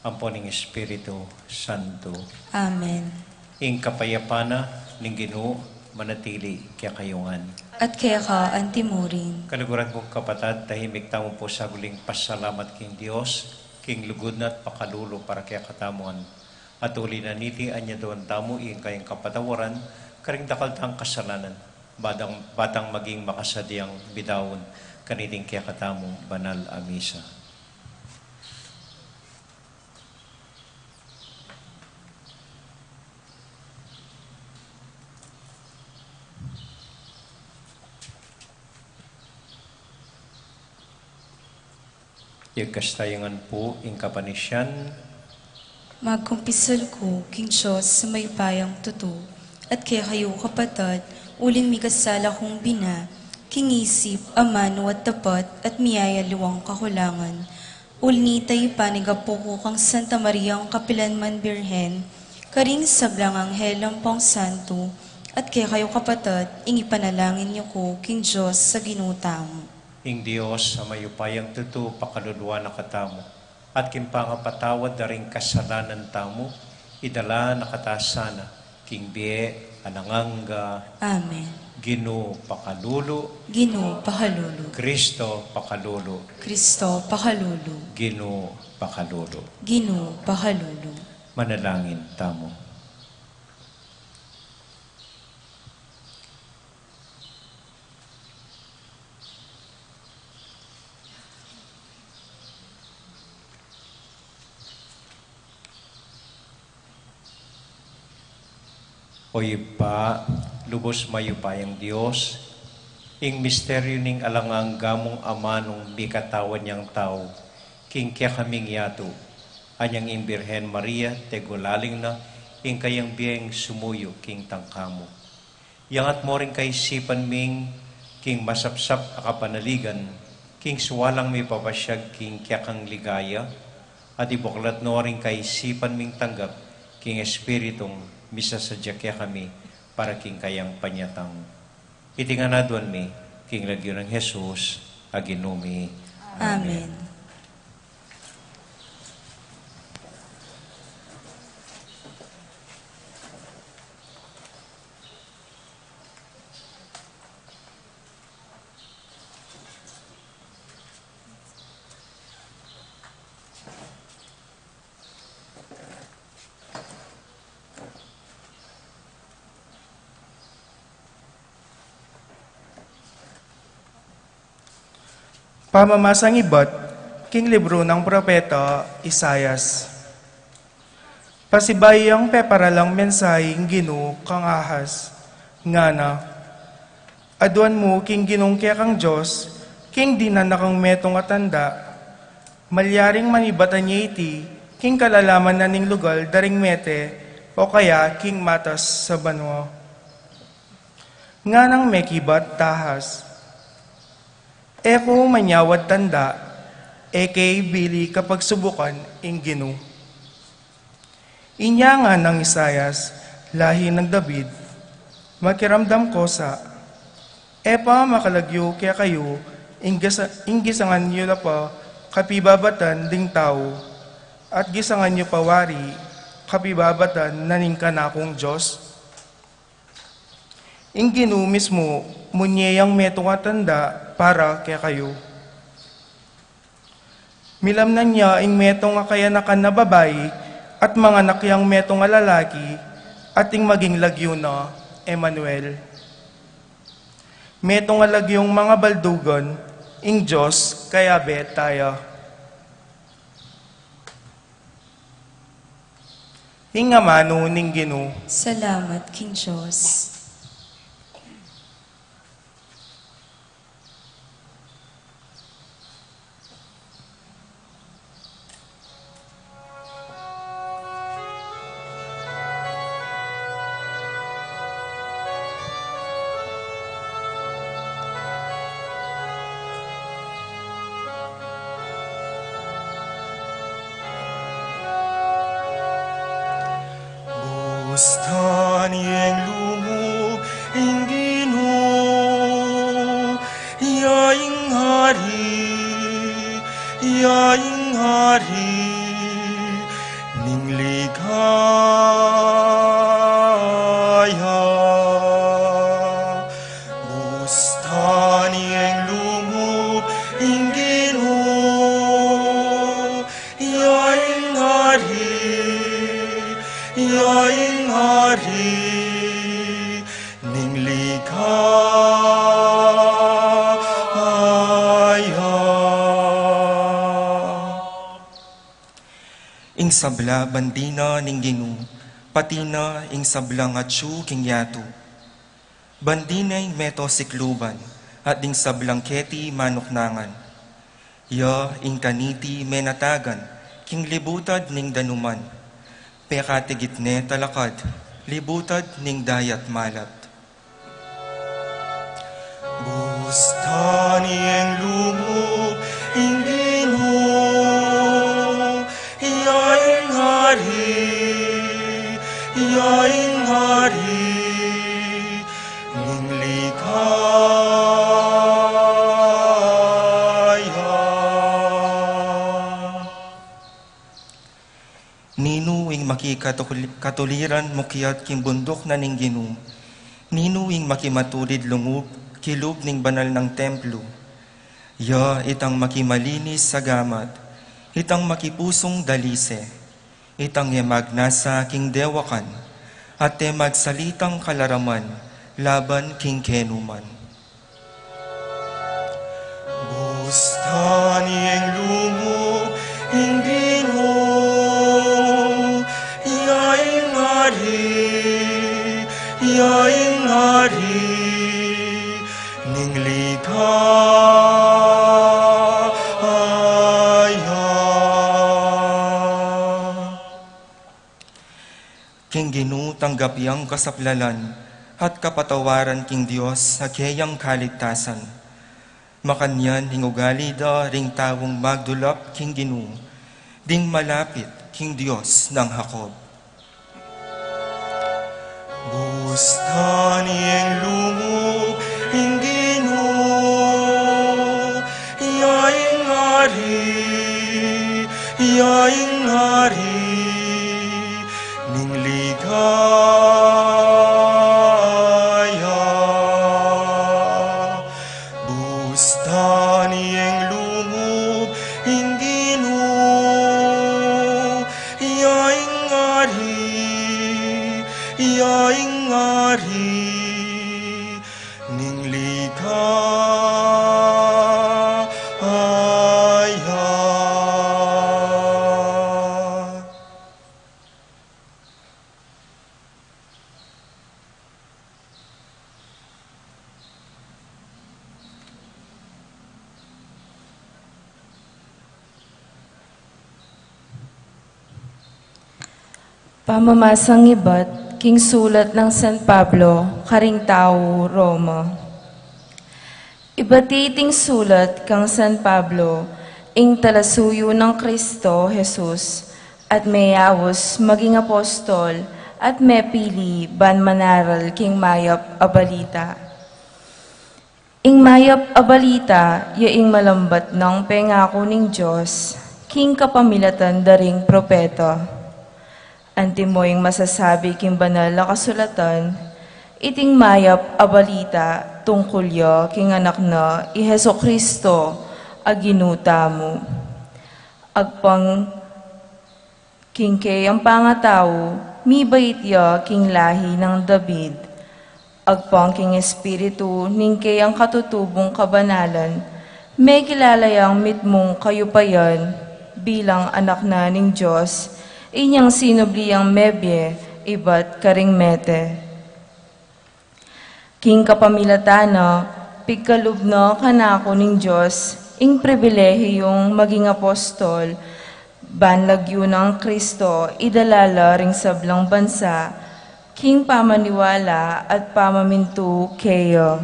ampo ning Espiritu Santo. Amen. Ing kapayapan na ning Ginu manatili kekayu ngan. At keka antimurin. Kaluguran kung kapatad, tahimik tamu pu sa uling pasalamat king Dios, king lugud na at pakalulu para kekatamu ngan. At uli na niti, anyaduan tamu ing kayang kapatawaran karing dakal tang kasalanan, batang, batang maging makasadyang bidaun kaniting kekatamung banal a misa. Iagkas tamu ngan pu ing kapanisian. Magkumpisal ku king Dios a mayupayang tutu, at kekayu kapatad, uling mikasala kung bina, king isip, amanu at tapat, at miyayaliwang kakulangan. Uli na nita, ipanyawad ku kang Santa Mariang kapilanman Birhen, karing sablang anghel ampong santo, at kekayu kapatad, ing ipanalangin yu ku king Dios a Ginu tamu. Ing Dios a mayupayang tutu pakaluluan na katamu, at king pangapatawad da ring kasalanan tamu, idala na kata sana king bie alang angga. Amen. Ginu pakalulu. Ginu pakalulu. Kristo pakalulu. Kristo pakalulu. Ginu pakalulu. Ginu pakalulu. Manalangin tamu. O Ibpa, lubus mayupayang Dios, ing misteryu ning alang angga mung amanung mikatawad yang tau king kekaming yatu, anyang ing Birhen Maria, tegulaling na ing kayang bieng sumuyu king tangka mu. Iyangat mu ring kaisipan ming king masapsap a kapanaligan, king suwalang mipapasyag king kekang ligaya, at ibuklat no ring kaisipan ming tanggap king Espiritung misasadya kekami para king kayang panyatang. Iti ngan aduan mi king lagyu nang Jesus a Ginu mi. Amen. Amen. Pamamasang ibat king libru nang propeta Isaias. Pasibayu yang peparalang mensahe ing Ginu kang Ahaz, ngana: Aduan mu king Ginung kekang Dios, king dinan na kang metung a tanda. Malyaring manibatan ya iti king kalalaman na ning lugal da ring mete, o kaya king matas a banua. Nganang mekibat Ahaz: E ku manyawad tanda, e ke bili kapagsubukan ing Ginu. Inya nganang Isaias, lahi nang David: Makiramdam ko sa, e pa makalagyu kekayu ing gisa-, ing gisangan yu la pa kapibabatan ding tau, at gisangan yu pa wari kapibabatan na ning kanakung Dios? Ing Ginu mismu munye yang metung a tanda para kekayu. Milamnan ya ing metung a kayanakan a babai, at manganak yang metung a lalaki, at ing maging lagyu na Emmanuel. Metung a lagyung mangabaldugan, ing Dios kayabe taya. Ing amanu ning Ginu. Salamat king Dios. Stan ing lungub ing Ginu, ya ing hari, ya ing hari ning ligaya. Bustan ing lungub ing Ginu, ya ing hari, ya ing hari ning ligaya. Ing sabla bandi na ning Ginu, pati na ing sablang atyu king yatu. Bandi na ing meto sikluban, at ding sablang keti manuknangan. Ya ing kaniti menatagan king libutad ning danuman. Pekatigit ne talakad libutad ning dayat malat. Bustan ing lungub ing Ginu, ya ing hari, ya ing hari ning ligaya. Ninu ing makikatuliran mukyat king bunduk na ning Ginu? Ninu ing makimatulid lungub kilub ning banal nang templu? Ya itang makimalinis a gamat, itang makipusung dalise, itang e magnasa king dewakan, at e magsalitang kalaraman laban king kenuman. Bustan ing lungub ing Ginu, ya ing hari, ya ing hari ning ligaya. King Ginu tanggapi yang kasaplalan at kapatawaran king Dios a keyang kaligtasan. Makanyan ing ugali da ring taung magdulap king Ginu, ding malapit king Dios nang Jacob. Bustan ing lungub ing Ginu, ya ing hari, ya ing hari ning ligaya. Bustan ing lungub ing Ginu, ya ing hari, ya ing hari ning ligaya. Pamamasang ibat king sulat nang San Pablo karing tau Roma. Ibat iting sulat kang San Pablo, ing talasuyu nang Kristo Jesus, at meyaus maging apostol, at mepili ban manaral king mayap a balita. Ing mayap a balita ya ing malambat nang pengaku ning Dios king kapamilatan da ring propeta. Antimo ing masasabi king banal a kasulatan, iting mayap a balita tungkul ya king anak na i Jesucristo a Ginu tamu. Agpang king keyang pangatau, mibait ya king lahi nang David. Agpang king Espiritu ning keyang katutubung kabanalan, mekilala yang mitmung kayupayan bilang anak na ning Dios, inyang sinubli yang mebie ibat karing mete. King kapamilatan na, pigkalub na kanaku ning Dios ing pribilehiyung maging apostol, ban lagyu nang Kristo idala la ring sablang bansa, king pamaniwala at pamamintu keya.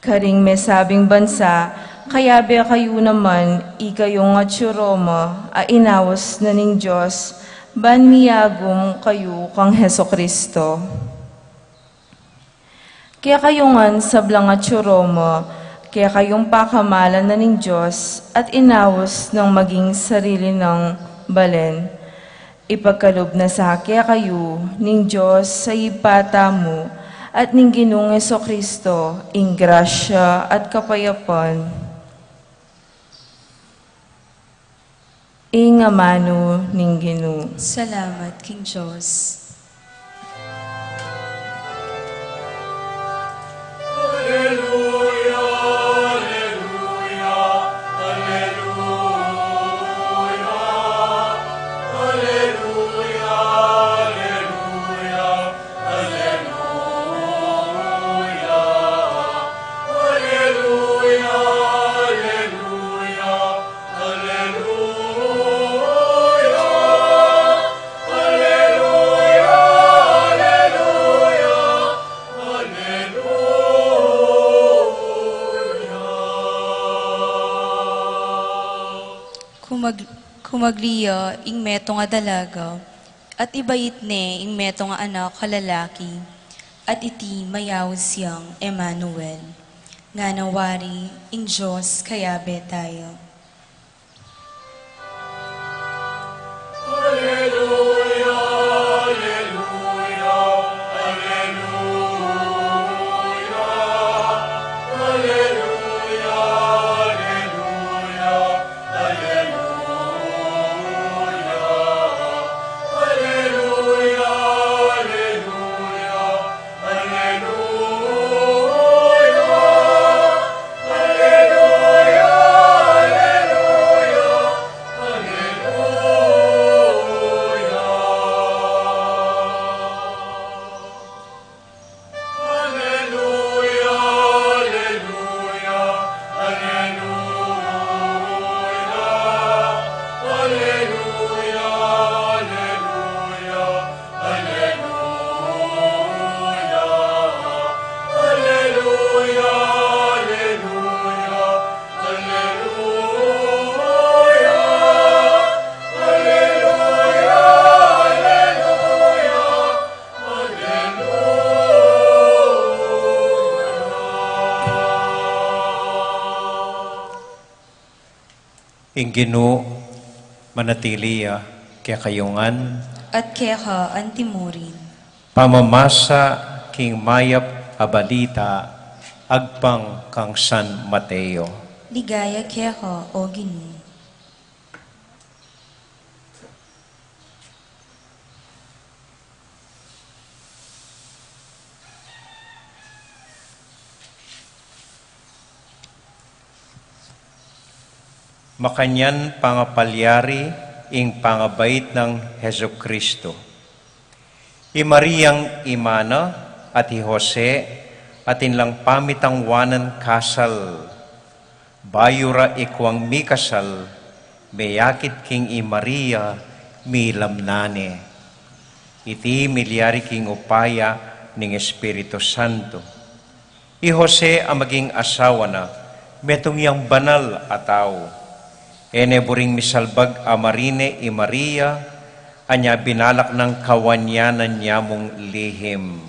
Karing mesabing bansa, kayabe kayu naman, ikayung atyu Roma, a inaus na ning Dios, Ban miyagum kayu kang Jesucristo. Kekayu ngan sablang atsu Roma, kekayung pakamalan na ning Dios at inaus nang maging sarili nang balen. Ipagkalub na sa kekayu ning Dios a Ibpa tamu at ning Ginung Jesucristo ing grasya at kapayapan. Ing amanu ning Ginu. Salamat king Dios. Kumag-, kumagli ya ing metung a dalaga, at ibait ne ing metung a anak a lalaki, at iti mayaus yang Emmanuel. Ngana wari ing Dios kayabe taya. Ing Ginu manatili ya kekayu ngan. At keka antimurin. Pamamasa king mayap a balita agpang kang San Mateo. Ligaya keka, O Ginu. Makanyan pangapalyari ing pangabait nang Jesucristo. I Mariang ima na at i Jose atin lang pamitangwanan kasal. Bayu ra ikuang mikasal, meyakit king i Maria milamnan ne. Iti milyari king upaya ning Espiritu Santo. I Jose a maging asawa na, metung yang banal a tau. E ne buring misalbag a marine i Maria, anya binalak nang kawanyanan ya mung lihim.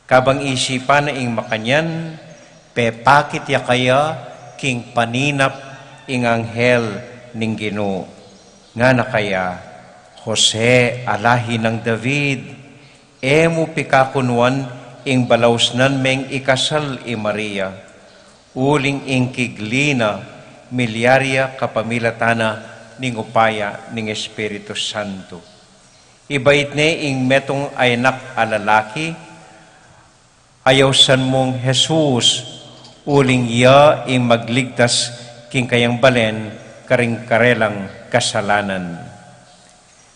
Kabang isipan na ing makanyan, pepakit ya kaya king paninap ing anghel ning Ginu. Ngana kaya, Jose a lahi nang David, e mu pikakunuan ing balausnan meng ikasal i Maria, uling ing kigli na milyari ya kapamilatan na ning upaya ning Espiritu Santo. Ibait ne ing metung a anak a lalaki, ayausan mung Jesus, uling iya ing magligtas king kayang balen karing karelang kasalanan.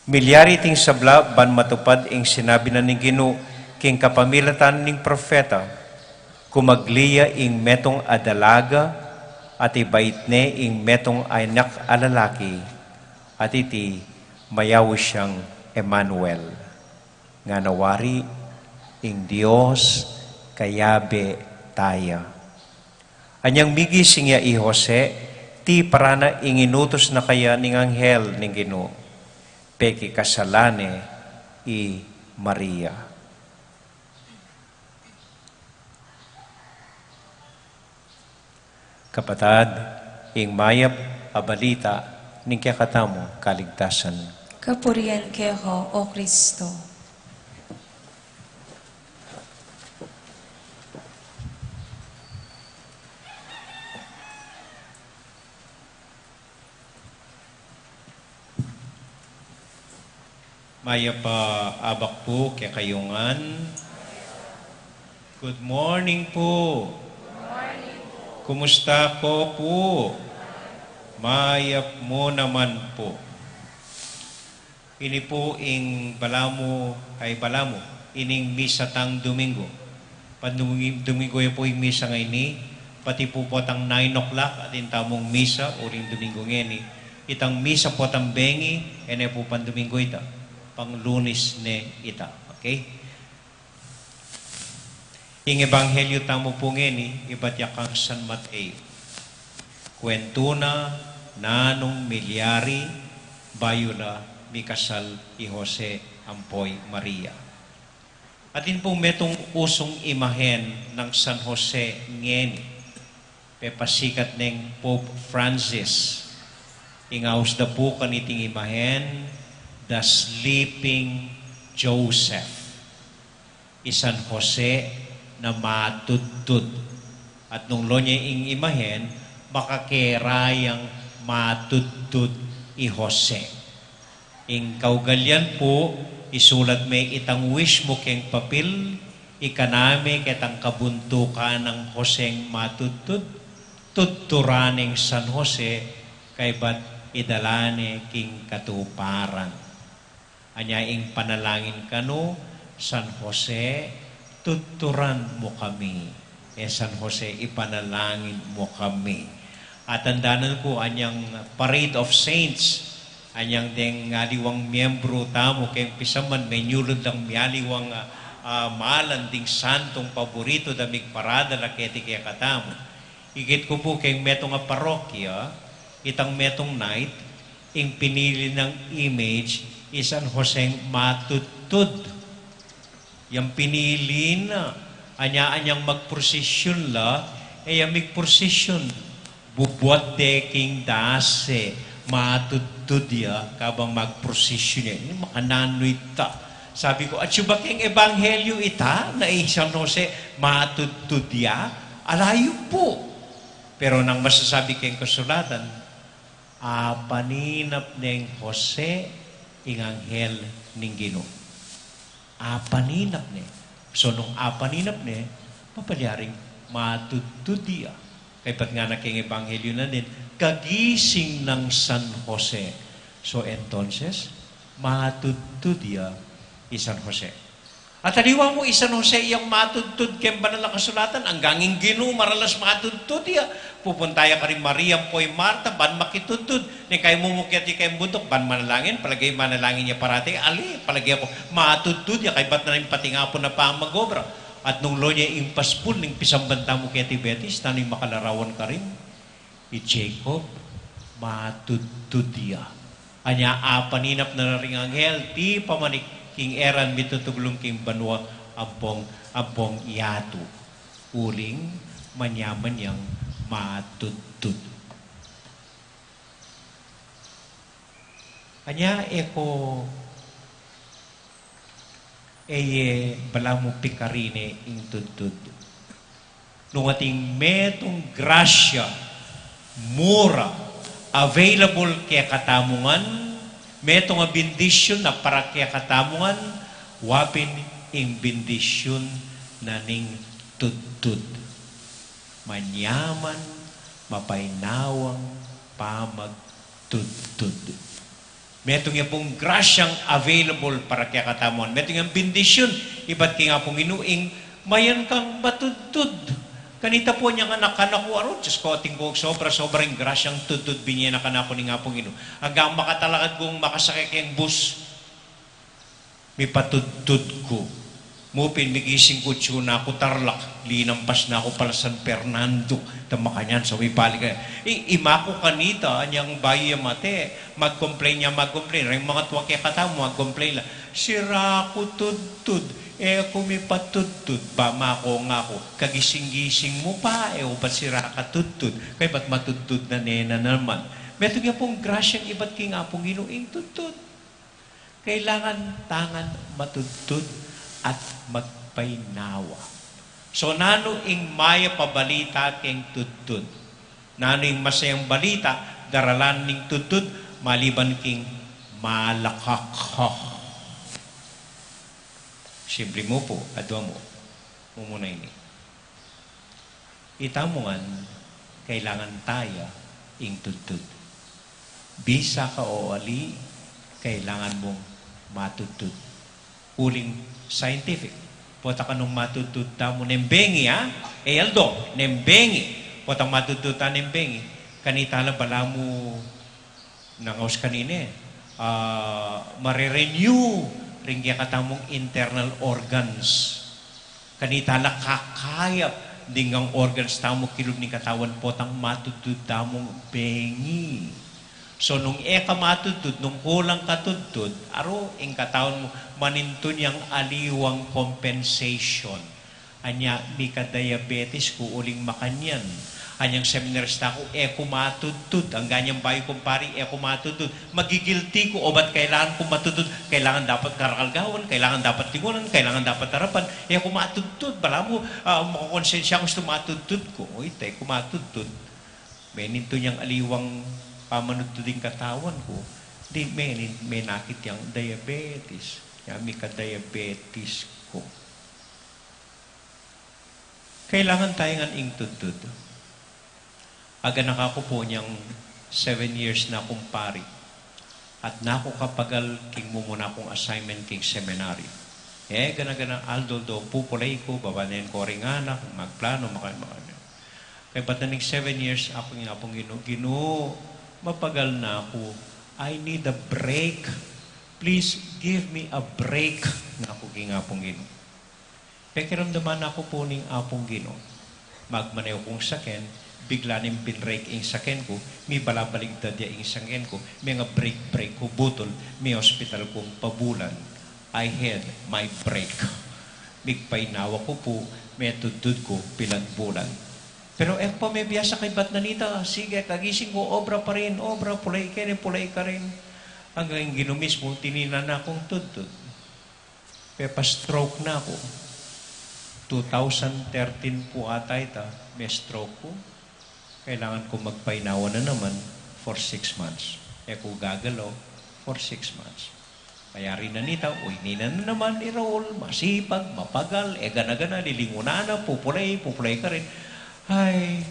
Milyari iting sabla ban matupad ing sinabi na ning Ginu king kapamilatan ning propeta, kumagli ya ing metung a dalaga, at ibait ne ing metung a anak a lalaki, at iti mayaus yang Emmanuel. Ngana wari, ing Dios kayabe taya. Anyang migising ya i Jose, tiparan na ing inutus na kaya ning anghel ning Ginu. pekikasalan ne i Maria. Kapatad, ing mayap a balita ning kekatamung kaligtasan. Kapurian keka, O Kristo. Mayap a abak pu kekayu ngan. Good morning pu. Kumusta ko pu? Mayap mu naman pu. Ini pu ing balamu, ay balamu, ining misa tang Domingo. Pan Domi-, Domingo ya pu ing misa ngeni, pati pu potang nine o'clock atin tamung misa uling Domingo ngeni. Itang misa potang bengi, e ne pu pan Domingo ita, pang Lunes ne ita. Okay? Ing ebanghelyo tamu pu ngeni, ibat ya kang San Mateo. Kwentu na nanung milyari bayu la mikasal i Jose ampo i Maria. Atin pung metung usung imahen nang San Jose ngeni. Pepasikat neng Pope Francis. Ing aus da pu kaniting imahen, The Sleeping Joseph. I San Jose na matudtud. At nung lo ne ing imahen, makakera yang matudtud i Jose. Ing kaugalian pu, isulat me itang wish mu keng papil, ikana me ketang kabuntukan nang Joseng matudtud, tudturan neng San Jose, kaybat idala ne king katuparan. Anya ing panalangin kanu, San Jose, tudturan mu kami. E San Jose, ipanalangin mu kami. Atandanan ku anyang Parade of Saints, anyang deng aliwang miyembru tamu keng pisaman, menyulud lang mialiwang, ah, ah, malan ding santung paburitu da migparadal la keti kekatamu. Ikit ku pu keng metung a parokya, itang metung night, ing pinili nang image, i San Joseng matudtud. Yang pinili na, anya-anyang magprosesyon la, e ya migprosesyon. Bubuat de king dase, matudtud ya, kabang magprosesyon ya. Ini makananu ita? Sabi ku, atsu ba keng ebanghelyo ita, na i San Jose matudtud ya? Ala yu pu. Pero nang masasabi keng kasulatan, apaninap neng Jose ing anghel ning Ginu. Apaninap ne. So nung apaninap ne, mapalyaring matudtud ya. Kaybat ngana keng ebanghelyo na rin, kagising nang San Jose. So entonces, matudtud ya i San Jose. At aliwa mu i San Jose yang matudtud keng Banal a Kasulatan, anggang ing Ginu maralas matudtud ya. Pupunta ya karing Maria ampo i Marta, ban makitudtud. Neng kaymu mu keti keng bunduk, ban manalangin, palage manalangin ya parati, ali, palage aku, matudtud ya, kaybat na ning patingapun a pamag-obra. At nung lo ne ing paspul, ning pisamban tamu keti Betis, nanu ing makalarawan karin? I Jacob, matudtud ya. Anya apaninap na la ring anghel, ti pamanik king eran mitutuglung king banua ampong, ampong yatu. Uling manyaman yang matudtud. Anya e ko, e ye balamu pikarine ing tudtud. Nung atin metung grasya, mura, available kekatamu ngan, metung a bendisyun a para kekatamu ngan, wa pin ing bendisyun na ning tudtud. Manyaman, mapainawa, pamagtudtud. Metung ya pung grasyang available para kekatamu ngan. Metung yang bendisyun, ibat king Apung Ginu ing mayan kang matudtud. Kanita pu anyang anak-anak ku, aru, Diyos ko, atin kung sobra-sobra ing grasyang tudtud binye na kanaku ning Apung Ginu. Anggang makatalakad kung makasake keng bus, mipatudtud ku. Mu pin migising ku, tsu na ku Tarlac, linampas na ku pala San Fernando, ta makanyan sa mibalik. I, ima ku kanita, anyang bayu ya mate, mag-complain ya, mag-complain. Reng mangatua kekatamu, mag-complain la. Sira ku tudtud, e ku mipatudtud, ba makanyan ku. Kagising-gising mu pa, e ku pa sira ka tudtud. Kaybat matudtud na ne na naman. Metung ya pung grasyang ibat king Apung Ginu ing tudtud. Kailangan tang matudtud at magpainawa. So, nanu ing mayap a balita king tudtud? Nanu ing masayang balita daralan ning tudtud maliban king malakak ka? Simple mu pu, adua mu. Mumuna ini. Itamu ngan, kailangan ta ya ing tudtud. Bisa ka o ali, kailangan mung matudtud. Uling scientific. Potang kanung matudtud tamu neng bengi, ha? E aldo, neng bengi. Potang matudtud ta neng bengi. Kanita la balamu nangaus kanini, ah, mare-renew ring kekatamung internal organs. Kanita la kakayap ding organs tamu kilub ning katawan potang matudtud tamung bengi. So, nung e ka matudtud, nung kulang ka tudtud, aru, ing katawan mu, manintun yang aliwang compensation. Anya, mika-diabetes ku uling makanyan. Anyang seminarista ku, e ku matudtud. Anggang yang bayu kung pari, e ku matudtud. Magigilti ku, obat kailangan ku matudtud. Kailangan dapat karakalgawan, kailangan dapat lingunan, kailangan dapat arapan. E ku matudtud. Balamu, ah, makakonsensya ku istu matudtud ku. Uy, e ku matudtud. Menintun yang aliwang pamanudtud ing katawan ku. Di, menin-, menakit yang diabetes. Ya, mika-diabetes ku. Kailangan ta ngan ing tudtud. Aganaka ku pu nyang seven years na kung pari. At naku kapagal king mumuna kung assignment king seminary. E, gana-gana, aldo-aldo, pupulay ku, babanen ku ring anak, magplano, makan, makan. Kaybat na ning seven years, aku ing Apung Ginu, Ginu, mapagal na ku. I need a break. Please give me a break, naku king Apung Ginu. Pekiramdaman na ku pu ning Apung Ginu. Magmaneho kung saken, bigla neng pinrake ing saken ku, mibalabaligtad ya ing saken ku, mega-brake-brake ku butul, mi-hospital kung pabulan. I had my break. Migpainawa ku pu, metudtud ku pilan bulan. Pero e ku pa mebiasa kaybat na nita, sige, kagising ku, obra pa rin, obra, pulay keni, pulay karin. Anggang ing Ginu mismu, tininan na kung tudtud. Pepa-stroke na ku. Two thousand thirteen pu ata ita, me-stroke ku. Kailangan ku magpainawa na naman for six months. E ku gagalaw for six months. Kaya rin na nita, uy, nina na naman i Raul, masipag, mapagal, e gana-gana, lilingunan na, pupulay, pupulay karin. Ay,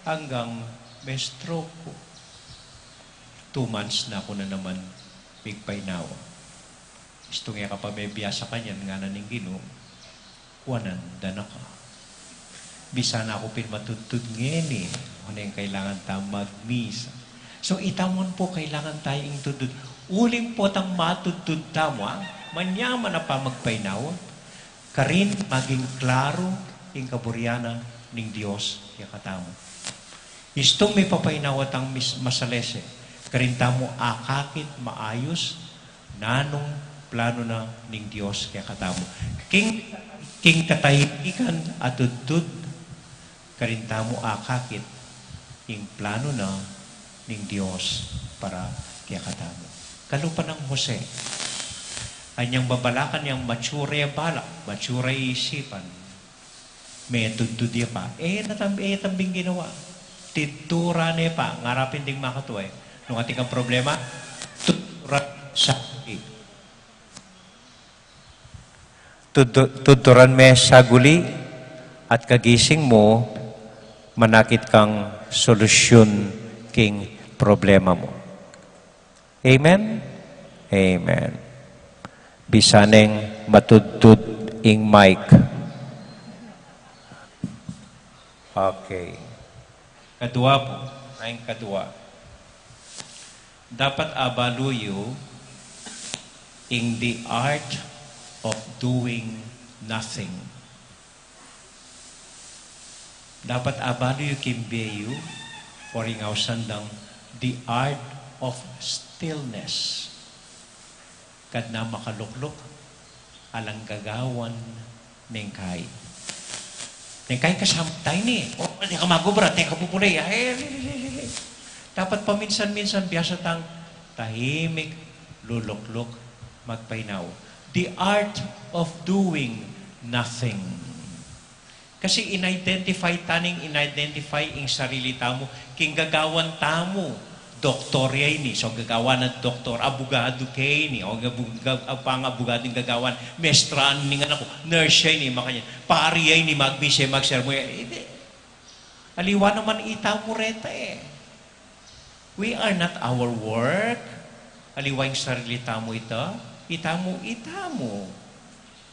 anggang me-stroke ku. Two months na ku na naman migpainawa. Istung e ka pa mebiasa kanyan, ngana ning Ginu, kuanan da na ka. Bisa na ku pin matudtud ngeni, o neng kailangan ta magmisa. So, itamu ngan pu kailangan ta ing tudtud. Uling potang matudtud tamu, a, manyaman a pamagpainawa, karin maging klaru ing kaburian na ning Dios kekatamu. Istung mipapainawa tang mis-, masalese, karin tamu akakit maayus nanung planu na ning Dios kekatamu. King, king katahimikan a tudtud, karin tamu akakit ing planu na ning Dios para kekatamu. Kalupa nang Jose, anyang babalakan yang mature a balak, mature a isipan, metudtud ya pa. E na tam-, e tambing ginawa. Tidturan ne pa, ngarapin ding makatue. Nung atin kang problema, tudturan sa Tuddu-, tudturan me saguli at kagising mu, manakit kang solusyun king problema mu. Amen? Amen. Bisa neng matudtud ing mic. Okay. Kadua pu, na ing kadua. Dapat abalu yu ing The Art of Doing nothing. Dapat abalu yu king bie yu, o ring ausan dang the art of stillness. Kadna makalukluk, alang gagawan neng kai. Neng kai kasama tamu ini. O, teka magobra, teka pupuli. Ay, ay, ay, ay, ay. Dapat paminsan-minsan biasa tang tahimik, lulukluk, magpainawa. The art of doing nothing. Kasi in-identify ta ning in-identify ing sarili tamu king gagawan tamu. Doktor ya ini, so gagawan na doktor, abugadu ke ini, o gabu-, ga-, pang-abugadu ing gagawan, mestra ning anak ku, nurse ya ini, makanyan, pari ya ini, magmisa, magsermon ya, hindi. Aliwa naman itamu reta e. We are not our work. Aliwa ing sarili tamu ita, itamu, itamu.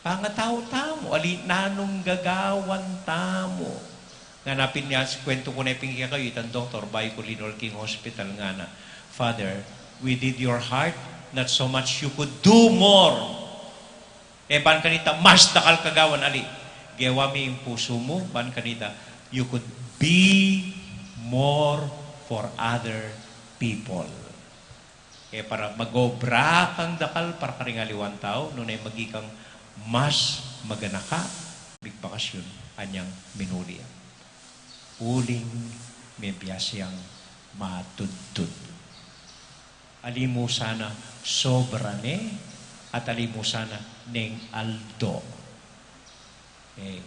Pangatau tamu, ali nanung gagawan tamu. Ngana pin ya, kuwentu ku ne pin kekayu, itang doktor, bayu ku linol king hospital, ngana, "Father, we did your heart, not so much, you could do more." E ban kanita, mas dakal ka gawan, ali. Gewa mi ing pusu mu, ban kanita, you could be more for other people. E para magobra kang dakal para karing aliwang tau, nune maging kang mas maganaka, migbakasyon, anyang minuli ya. Uling mebiasa yang matudtud. Ali mu sana sobra ne, at ali mu sana neng aldo. E,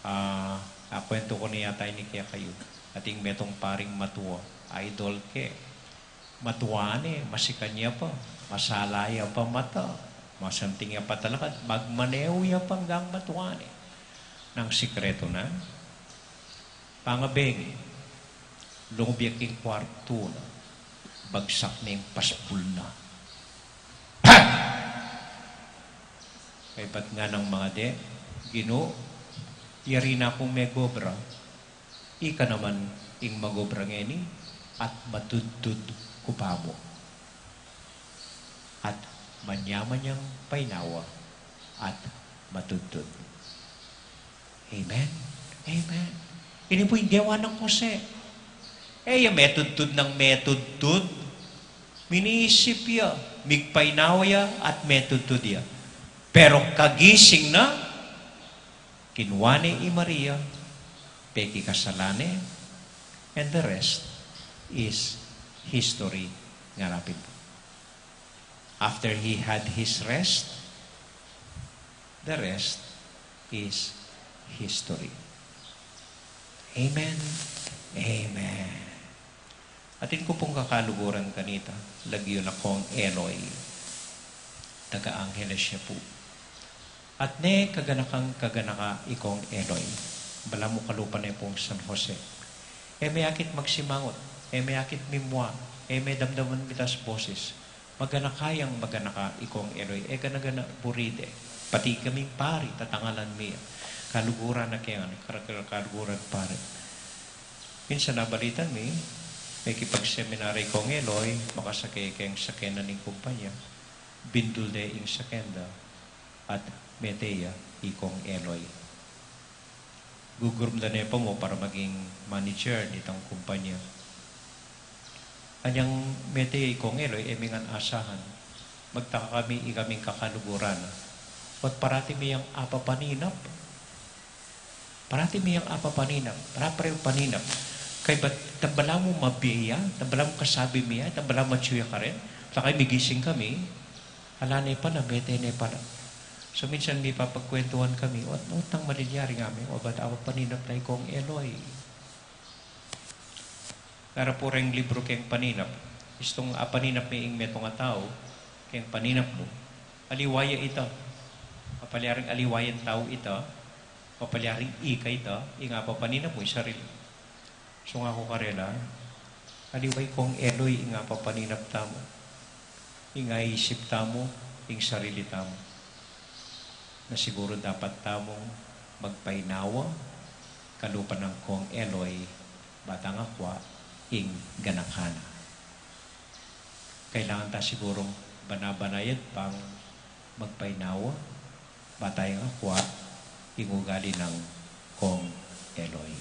a, akuwentu ku ne yata ini kekayu. Atin metung paring matua, idol ke. Matua ne, masikan ya pa, masala ya pa mata, masanting ya pa talakad, magmaneho ya pa anggang matua ne. Nang sikretu na, pangabengi, lungub ya king kuartu na, bagsak ne ing pasbul na. Kaybat nganang mangade, Ginu, yari na kung megobra, ika naman ing magobra ngeni, at matudtud ku pa mu. At manyaman yang painawa, at matudtud. Amen. Amen. Ini pu ing gewa nang Jose. E ya metudtud nang metudtud. Minisip ya, migpainawa ya, at metudtud ya. Pero kagising na, kinua ne i Maria, pekikasalan ne, and the rest is history, ngara pin pu. After he had his rest, the rest is history. Amen. Amen. Atin ku pung kakaluguran kanita, lagyu na Kong Eloy. Taga Angeles ya pu. At ne kaganakang kaganaka i Kong Eloy. Balamu kalupa ne pung San Jose. E me akit magsimangot, e me akit mimua, e me damdaman mitas bosis. Maganaka yang maganaka i Kong Eloy, e gana-gana buri de. Pati kaming pari, tatangalan mi ya. Kaluguran na keng, karakal kaluguran pari. Minsan abalitan mi, mekipagseminarya i Kong Eloy, makasake keng saken na ning kumpanya. Bindul de ing saken da, at mete ya i Kong Eloy. Gugurum da ne pa mu para maging manager nitang kumpanya. Anyang mete ya i Kong Eloy, e mi ngan asahan. Magtaka kami, ikaming kakaluguran na. At parati mi yang apapaninap. Parati mi yang apapaninap. Parati mi yang apapaninap. Kaybat, tambala mu mabie ya, tambala mu kasabi mi ya, tambala mu atyu ya karin. Sakali migising kami, ala ne pala, mete ne pala. So, minsan mipapagkwentuhan kami, o, o, tang malilyari ngami, o, bat apapaninap na i Kong Eloy. Ngara pu reng libru keng paninap. Istung apaninap me ing metung a tau, keng paninap mu. Aliwa ya ita. Mapalyaring aliwa yang tau ita. Mapalyaring ika ita, ing apapaninap mu, ing sarili. So ngaku karela, aliwa i Kong Eloy ing apapaninap tamu, ing aisip tamu, ing sarili tamu. Na siguru dapat tamung magpainawa, kalupa nang Kong Eloy, batang akwa, ing ganaka na. Kailangan ta sigurung bana-banayan pang magpainawa, Ba tayang akua ing ugali nang Kong Eloy.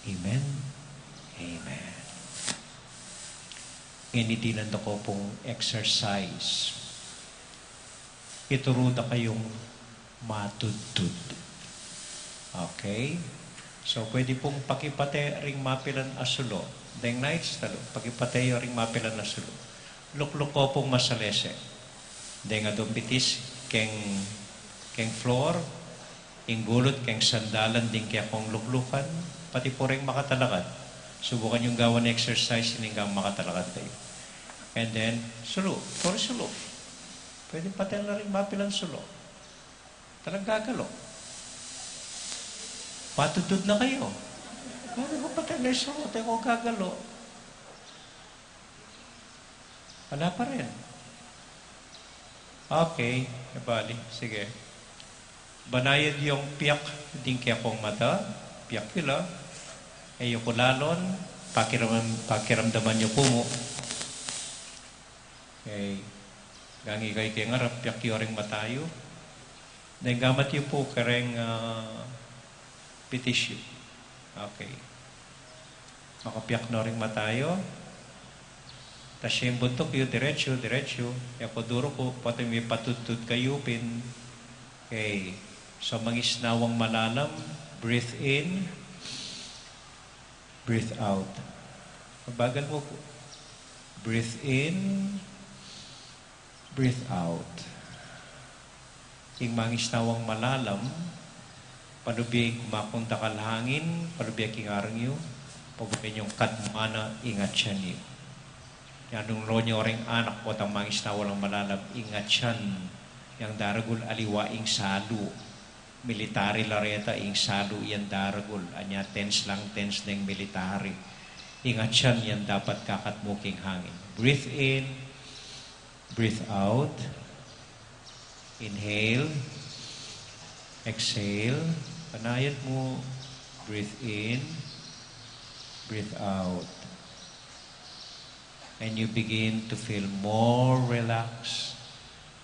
Amen. Amen. Ngeni dinan da ko pung exercise. Ituru da kayung matudtud. Okay? So, pwede pung pakipate ring mapilan a sulu. Deng knights, talu, pakipate yu ring mapilan a sulu. Lukluk ko pung masalese. Deng adung bitis keng, keng floor, ing gulut keng sandalan ding kekong luklukan, pati pu ring makatalakad. Subukan yung gawan exercise, ining kang makatalakad kayu. And then, sulu. Puro sulu. Pwede paten la ring mapilan sulu. Talagang gagalo. Matudtud na kayu. Pwede ko paten la sulu, te ko gagalo. Wala pa rin. Okay, e bali. Sige. Banayad yung piak ding kekong mata, piak yu la. E yu kulalon, pakiram-, pakiramdaman yu pu mu. Okay. Gangi kayu keng arap, piak yu ring mata yu. Deng gamat yu pu kareng, ah, bitis yu. Okay. Makapiak no ring mata yu. Tasian buntuk yu, diretsu, diretsu. E ko duru ku, pota mipatudtud kayu pin. Okay. So, mangisnawang malalam, breathe in, breathe out. Mabagal mu pu. Breathe in, breathe out. Ing mangisnawang malalam, palubing kumakunta kang hangin, palubing king arang yu, pabukin yung katmana ing atyan yu. Yan nung lo nyo ring anak, potang mangisnawa lang malalam, ing atyan yang daragul aliwa ing salu. Military la reta, ing salu yang daragul. Anya tense lang, tense deng military. Ing atyan yang dapat kakatmu king hangin. Breathe in, breathe out. Inhale, exhale. Banayad mu, breathe in, breathe out. And you begin to feel more relaxed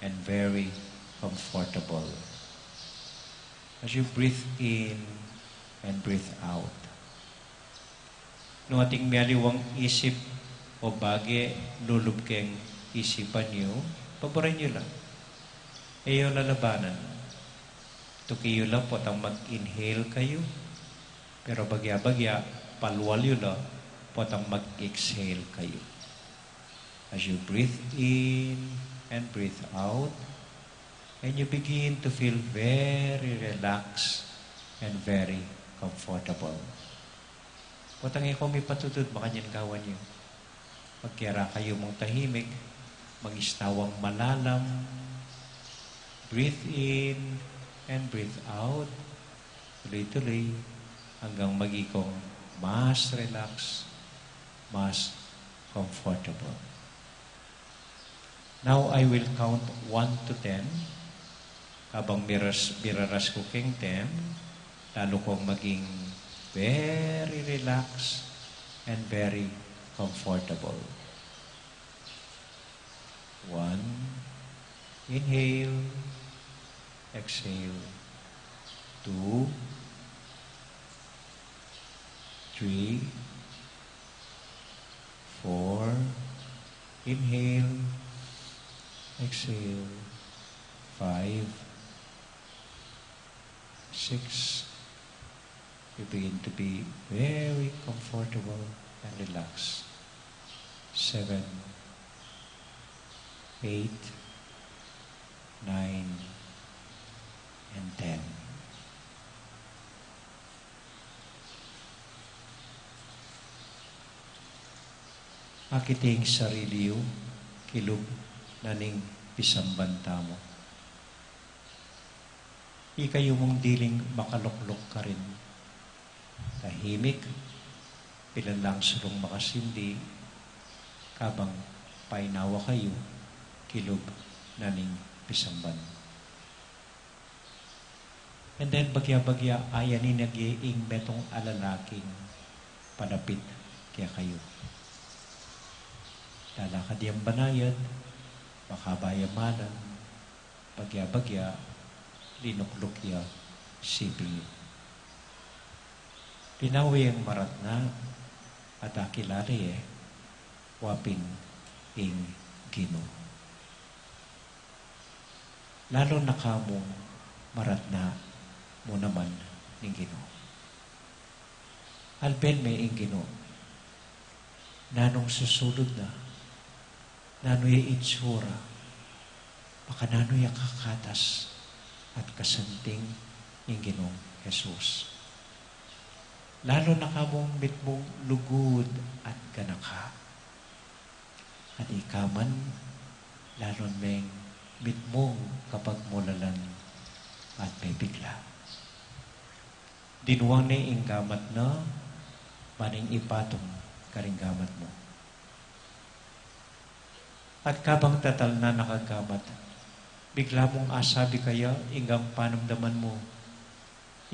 and very comfortable as you breathe in and breathe out. Nung ating mialiwang isip o bage lulub keng isipan yu, paboran yu la. E yu lalabanan. Tuki yu la potang mag-inhale kayu. Pero bagya-bagya, palwal yu la potang mag-exhale kayu. As you breathe in and breathe out, and you begin to feel very relaxed and very comfortable. Potang e ko mipatudtud, makanyan gawan yu. Magkera kayu mung tahimik, mangisnawang malalam. Breathe in and breathe out. Tuloy-tuloy hanggang maging kong mas relax, mas comfortable. Now I will count one to ten. Habang miras-, miraras ku keng ten, lalu kong maging very relaxed and very comfortable. One, inhale, exhale. Two, three, four, inhale, exhale. Five, six, you begin to be very comfortable and relaxed. Seven, eight, nine, and ten. Akit ing sarili yu, kilub na ning pisamban tamu. Ikayu mung diling makalukluk karin. Tahimik, pilan lang sulung makasindi, kabang painawa kayu, kilub na ning pisamban. And then, bagya-bagya, ayanin na ge ing metung a lalaking palapit kekayu. Lalakad yang banayad, makaba ya malan, Bagya-bagya, linukluk ya si Ping. Linawe yang maratna at akilala ye, wa pin ing Ginu. Lalo na kamung maratna mu naman ning Ginu. Alben me ing Ginu, nanung susulud na, nanu ya itsura, makananu ya kakatas at kasanting ing Ginung Jesus. Lalo na kamung mitmung lugud at ganaka. At ika man, lalun meng mitmung kapagmulalan at mebigla. Dinuang ne ing gamat na, ban ing ipatung karing gamat mu. At kabang tatalnan na ka gamat, bigla mung asabi kaya inggang panamdaman mu,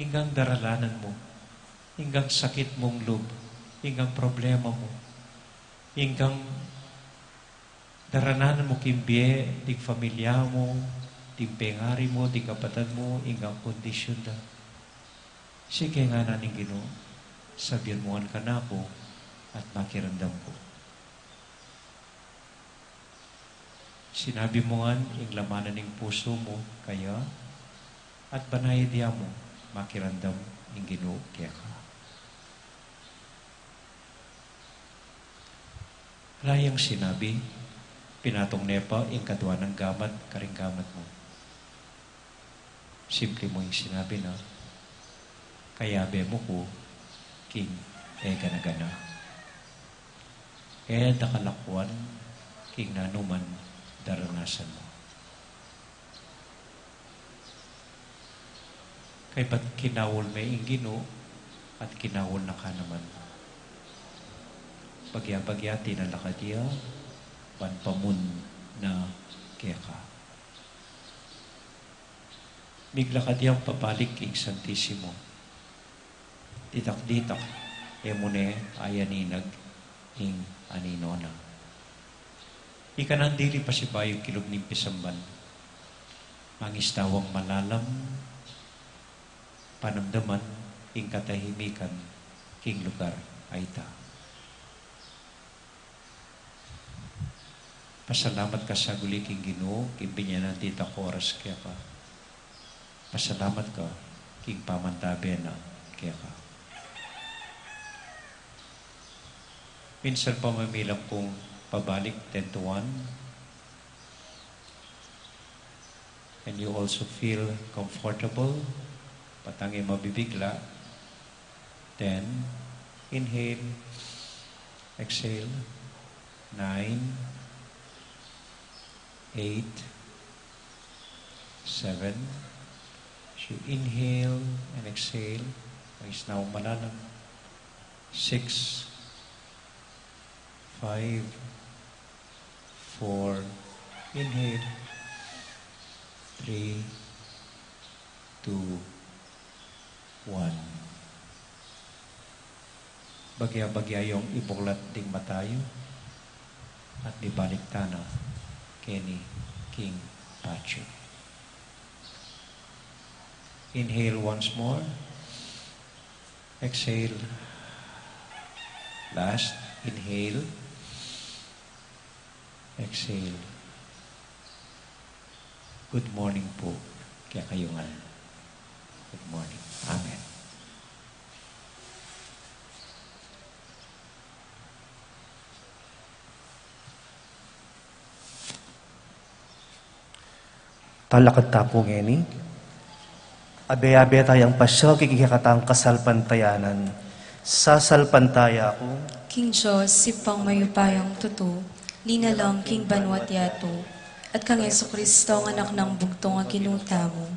inggang daralanan mu, inggang sakit mung lub, inggang problema mu, inggang darananan mu king bie, ding pamilya mu, ding pengari mu, ding kapatad mu, inggang kondisyun da. Sige, ngana ning Ginu, sabian mu ngan kanaku at makiramdam ku. Sinabi mu ngan ing laman na ning pusu mu kaya, at banayad ya mu makiramdam ing Ginu keka. Ala yang sinabi, pinatung ne pa ing kadua nang gamat karing gamat mu. Simple mu ing sinabi na, kayabe mu ku king e gana-gana. E da ka lakwan king nanu man daranasan mu. Kaybat kinaul me ing Ginu at kinaul na ka naman. Bagya-bagya tinalakad ya, ban pamun na keka. Miglakad yang pabalik king Santisimo. Ditak-ditak, e mu ne ayaninag ing anino na. Ika nang dili pasibayu kilub ning pisamban. Mangistawan malalam, panamdaman ing katahimikan king lugar a ita. Pasalamat ka saguli king Ginu, king binye na ditak oras keka. Pasalamat ka king pamantabe na keka. Minsan pa mamilam kung pabalik ten to one, and you also feel comfortable, patang e mabibigla. Ten, inhale, exhale, nine, eight, seven. As you inhale and exhale, mangisnaw malalam. Six, five, four, inhale, three, two, one. Bagya-bagya yung ibuklat ding mata yu at mibalik tana keni king patio. Inhale once more. Exhale. Last. Inhale. Exhale. Good morning po kekayu ngan. Good morning. Amen. Talakad ta pu ngeni. Abe-abe tayang pasya king kekatang kasalpantayanan. Sasalpantaya ku king Dios, Ibpang mayupayang tutu, linalang king banua't yatu, at kang Jesucristo, Anak nang bugtung a Ginu tamu,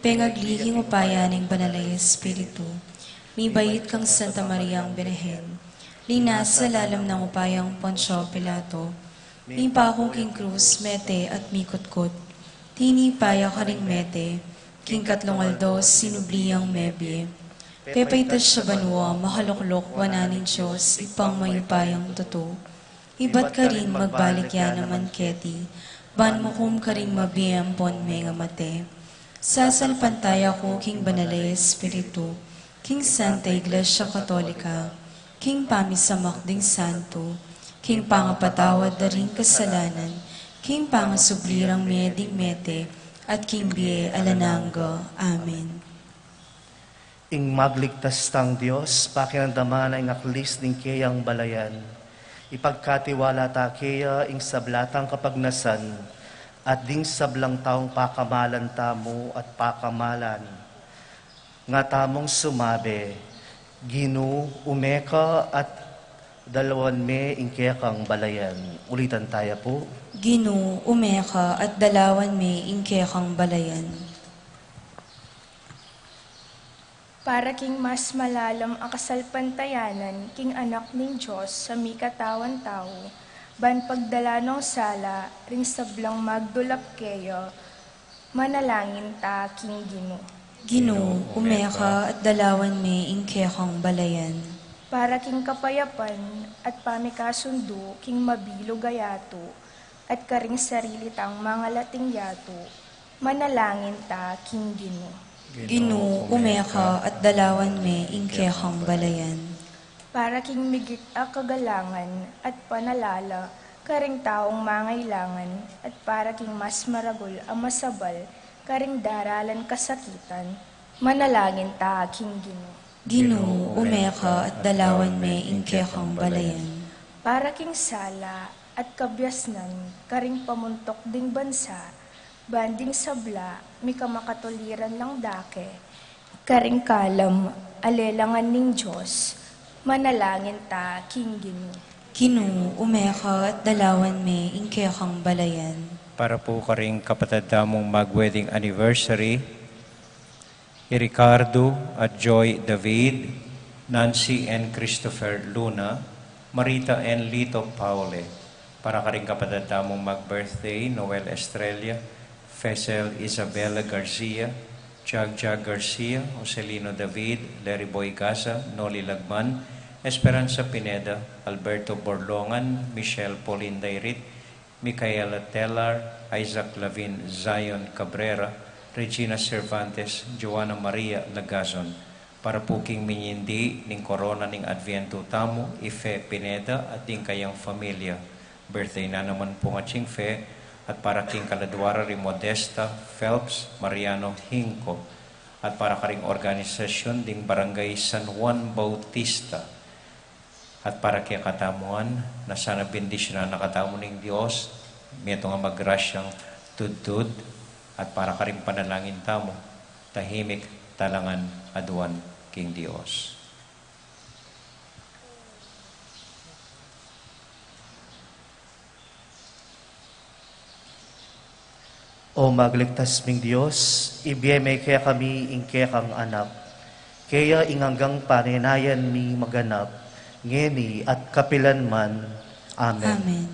pengaglihing upaya ning Banal a Espiritu, mibait kang Santa Mariang Birhen, linasa lalam nang upayang Poncio Pilato, mipaku king krus, mete at mikutkut. Tinipa ya karing mete, king katlung aldo sinubli yang mebie. Pepaitas ya banua, makalukluk wanan ning Dios, Ibpang mayupayang tutu. Ibat karin magbalik ya naman keti, ban mukum karing mabie ampon mengamate. Sasalpantaya ku king Banal a Espiritu, king Santa Iglesia Katolika, king pamisamak ding santu, king pangapatawad da ring kasalanan, king pangasubli rang mie ding mete, at king bie alang angga. Amen. Ing magligtas tang Dios, pakiramdaman na ing aklis ning keyang balayan. Ipagkatiwala ta keya ing sabla tang kapagnasan, at ding sablang taung pakamalan tamu at pakamalan. Nga tamung sumabi, Ginu, ume ka at dalawan me ing kekang balayan. Ulitan taya pu. Ginu, ume ka at dalawan me ing kekang balayan. Para king mas malalam a kasalpantayanan king Anak ning Dios a mikatawan tau, ban pagdala nong sala ring sablang magdulap keya, manalangin ta king Ginu. Ginu, ume ka at dalawan me ing kekang balayan. Para king kapayapan at pamikasundu king mabilug a yatu, at karing sarili tang mangalating yatu, manalangin ta king Ginu. Ginu, ume ka at dalawan me ing kekang balayan. Para king migit a kagalangan at panalala karing taung mangailangan, at para king mas maragul a masabal karing daralan kasakitan, manalangin ta king Ginu. Ginu, ume ka at dalawan me ing kekang balayan. Para king sala at kabiasnan karing pamuntuk ding bansa, ban ding sabla mikamakatuliran lang dake karing kalam a lelangan ning Dios, manalangin ta king Ginu. Ginu, ume ka at dalawan me ing kekang balayan. Para pu karing kapatad tamung mag-wedding anniversary, i Ricardo at Joy David, Nancy and Christopher Luna, Marita and Lito Paule. Para karing kapatad tamung mag-birthday, Noel Estrella, Fesel Isabella Garcia, Jagjag Garcia, Joselino David, Larry Boy Gaza, Noli Lagman, Esperanza Pineda, Alberto Borlongan, Michelle Pauline Dairit, Micaela Telar, Isaac Lavin, Zion Cabrera, Regina Cervantes, Joanna Maria Lagazon. Para pu king minyindi ning korona ning Adviento tamu, i Fe Pineda at ding kayang familia. Birthday na naman pu ngan i Fe, at para king kaladwa ra ri Modesta Phelps Mariano Hinco, at para karing organisasyun ding Barangay San Juan Bautista. At para kekatamu ngan, na sana bendisyunan na katamu ning Dios, metung a magrasyang tudtud, at para karing panalangin tamu, tahimik tamu ngan aduan king Dios. O magligtas ming Dios, ibie me kekami ing kekang Anak. Keya ing anggang panenayan mi maganap, ngeni at kapilan man. Amen. Amen.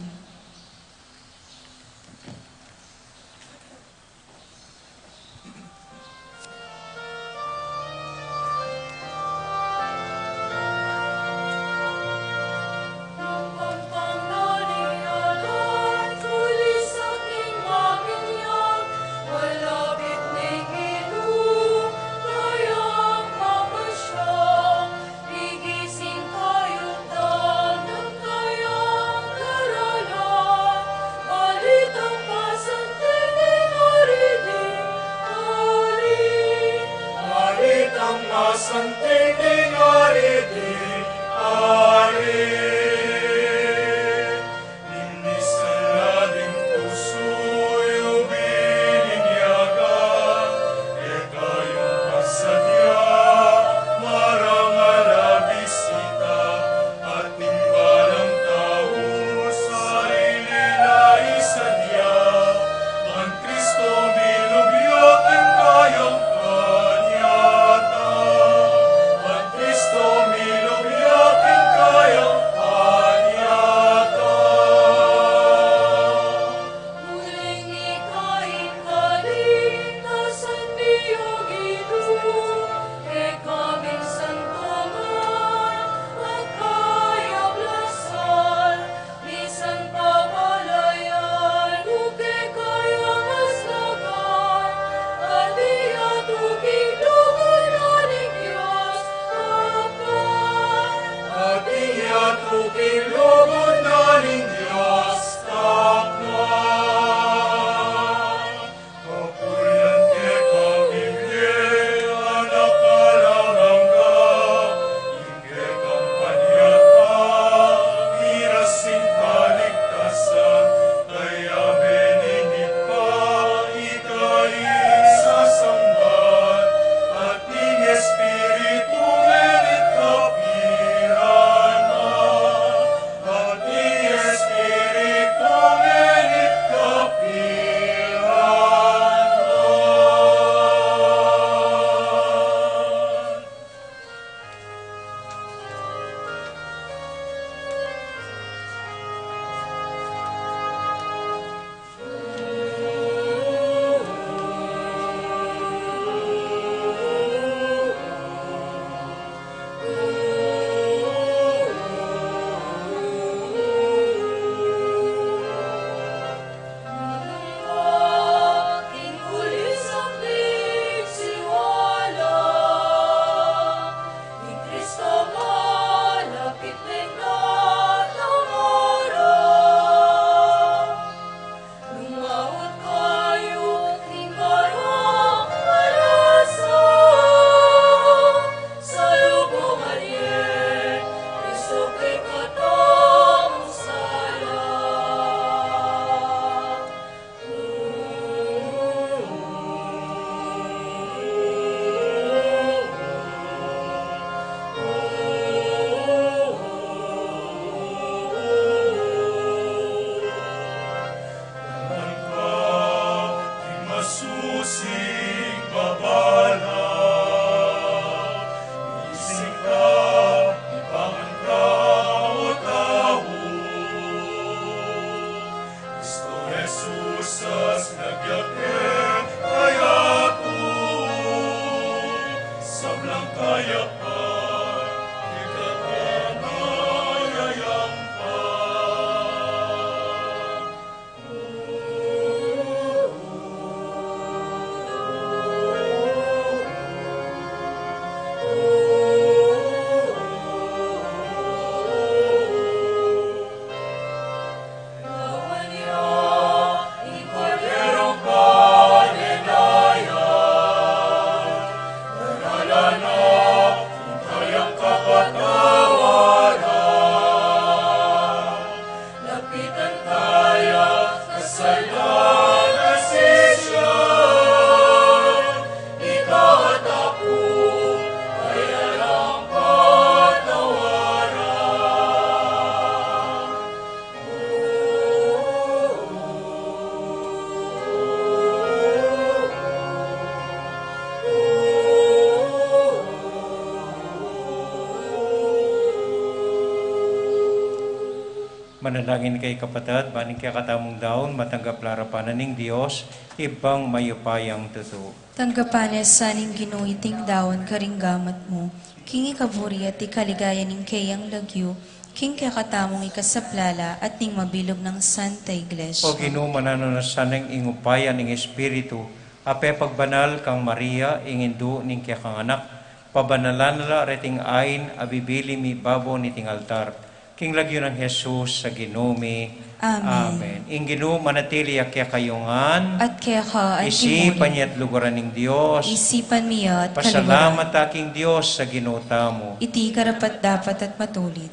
Manalangin kayu, kapatad, ban ing kekatamung daun matanggap la arapan na ning Dios, Ibpang mayupayang tutu. Tanggapan na sa ning Ginu iting daun karing gamat mu, king ikaburi at ikaligaya ning keyang lagyu, king kekatamung ikasaplala at ning mabilug nang Santa Iglesia. O Ginu, mananu na sana ing upaya ning Espiritu a pepagbanal kang Maria, ing indu ning kekang Anak, pabanalan na la reting ain a bibili mi babo niting altar, king lagyu nang Jesus a Ginu mi. Amen. Amen. Ing Ginu manatili ya kekayu ngan. At keka antimurin. Isipan ya at luguran ing Dios. Isipan mi ya at kaluguran. Pasalamat ta king Dios a Ginu tamu. Iti karapat-dapat at matulid.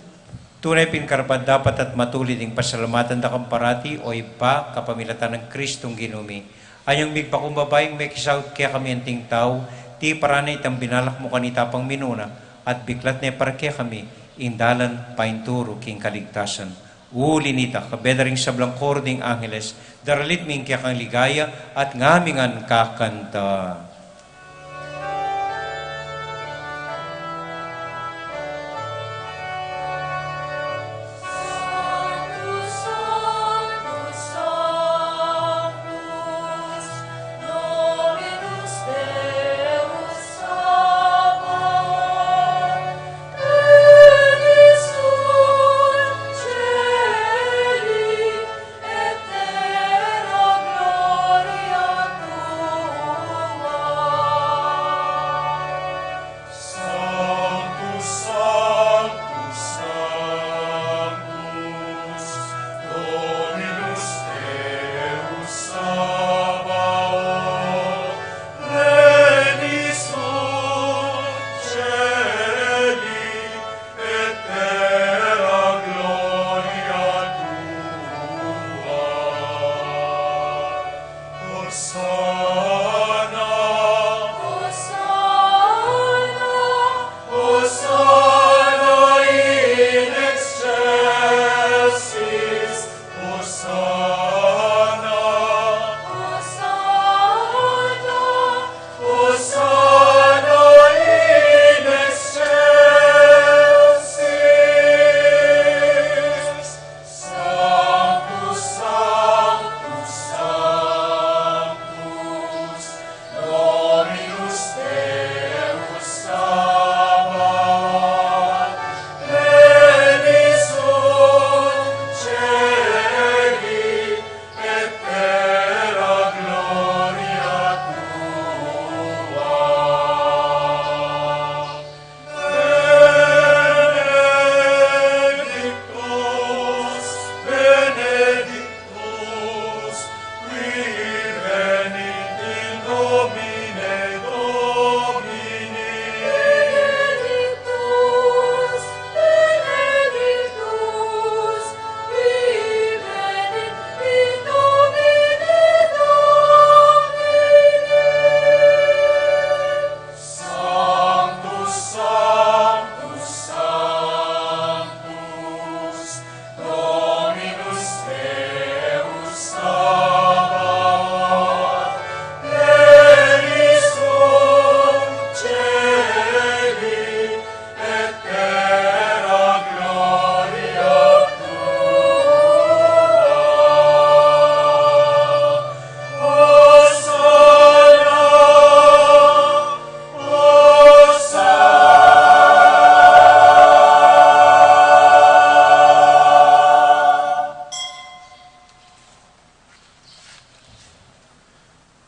Tune pin karapat-dapat at matulid ing pasalamatan da kang parati, O Ibpa, kapamilatan nang Kristong Ginu mi. Anyang migpakumbaba ing mekisaut kekami anting tau, tiparan na itang binalak mu kanita pang minuna, at biklat ne para kekami ing dalan painturu king kaligtasan. Uli nita, kabie da ring sablang koro ding angeles, daralit mi ing kekang ligaya, at ngaming ngan kakanta.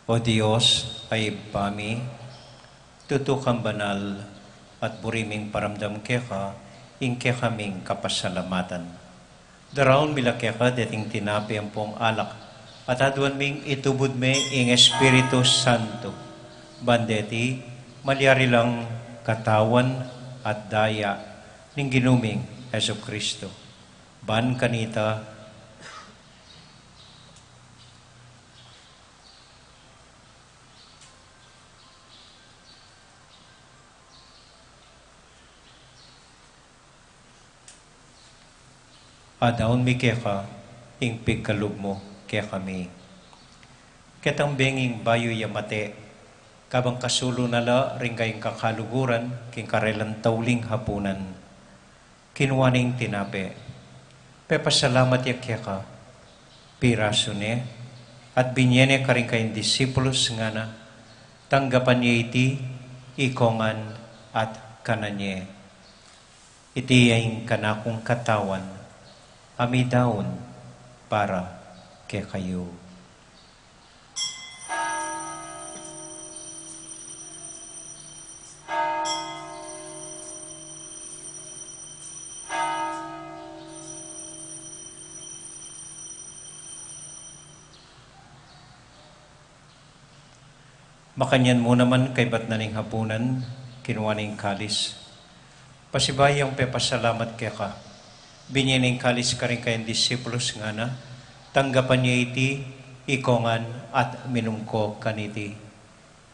O Dios a Ibpa mi, tutu kang banal, at buri ming paramdam keka ing kekaming kapasalamatan. Daraun mi la keka deting tinape ampong alak, at aduan ming itubud me ing Espiritu Santo, ban deti malyari lang katawan at daya ning Ginu ming Jesucristo. Ban kanita, adaun mi keka ing pigkalub mu kekami. Ketang bengi ing bayu ya mate, kabang kasulu na la ring kayang kakaluguran king karelang tauling hapunan, kinua ne ing tinape, pepasalamat ya keka, pirasu ne, at binye ne karing kayang disipulus, ngana, tanggapan ye iti ikongan at kanan ye. Iti ya ing kanakung katawan, a midaun para kekayu. Makanyan mu naman kaybat na ning hapunan, kinua ne ing kalis. Pasibayu yang pepasalamat keka, binye ne ing kalis karing kayang disipulus, ngana, tanggapan ye iti ikongan at minum ko kaniti.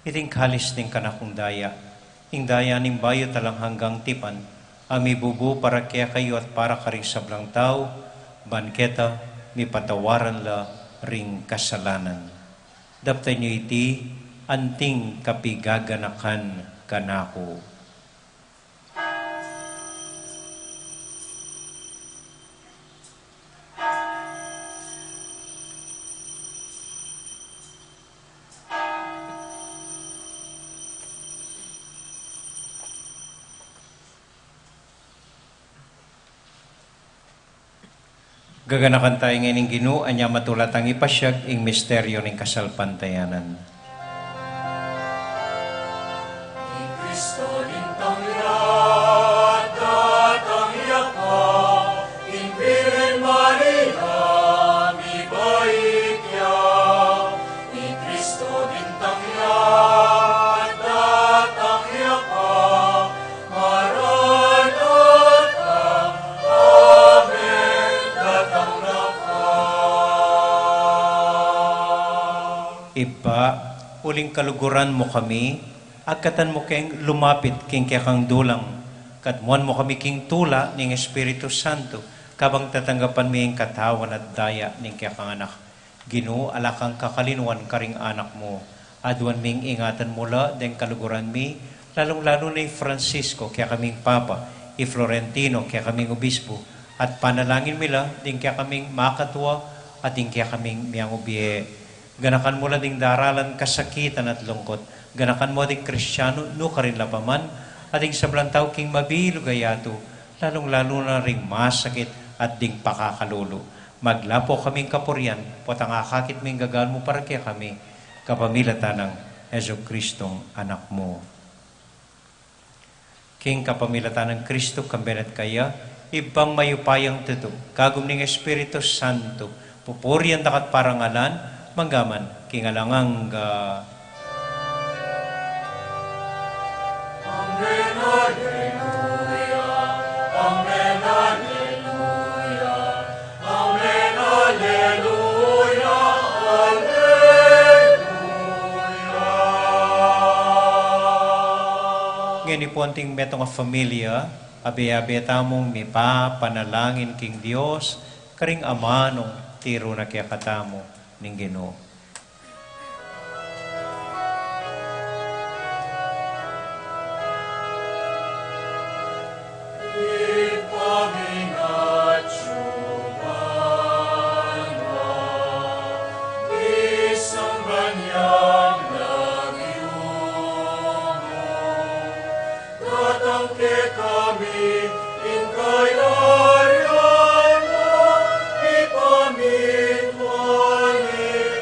Iti ing kalis ning kanakung daya, ing daya ning bayu at alang anggang tipan, a mibubu para kekayu at para karing sablang tau, ban keta mipatawaran la ring kasalanan. Daptan yu iti anting kapigaganakan kanaku. Gaganakan taya ngeni ing Ginu, anya matula tang ipasiag ing misteryu ning kasalpantayanan. Ing Kristo ning tangya, datang ya pa, ing Birhen Maria, mibait ya, ing Kristo ning tangya, datang ya pa, Maranatha, amen, datang na ka. Ibpa, uling kaluguran mu kami, agkatan mu keng lumapit king kekang dulang, katmuan mu kami king tula ning Espiritu Santo, kabang tatanggapan mi ing katawan at daya ning kekang Anak. Ginu, ala kang kakalinuan karing anak mu. Aduan ming ingatan mu la deng kaluguran mi, lalung-lalu na i Francisco, kekaming Papa, i Florentino, kekaming Obispo, at panalangin mi la ding kekaming makatua at ding kekaming miangubie. Ganakan mu la ding daralan kasakitan at lungkut. Ganakan mu ding Kristiano nukarin la pa man, at ding sablang tau king mabilug a yatu, lalung-lalu na ring masakit at ding pakakalulu. Maglapo kaming kapurian, potang akakit ming gagal mu para kekami, kapamilatan nang Jesucristong Anak mu. King kapamilatan nang Kristo, kambe na at kaya, Ibpang mayupayang tutu, kagum ning Espiritu Santo, pupurian da ka at parangalan, mangga man king alang angga. Amen, alleluia. Amen, alleluia. Amen, alleluia. Alleluia. Ngeni pu, anting metung a familia, abe-abe tamung mipapanalangin king Dios, karing amanung tiru na kekatamu ning Ginu. Datang kekami ing kayarian mu, mipamintuan ing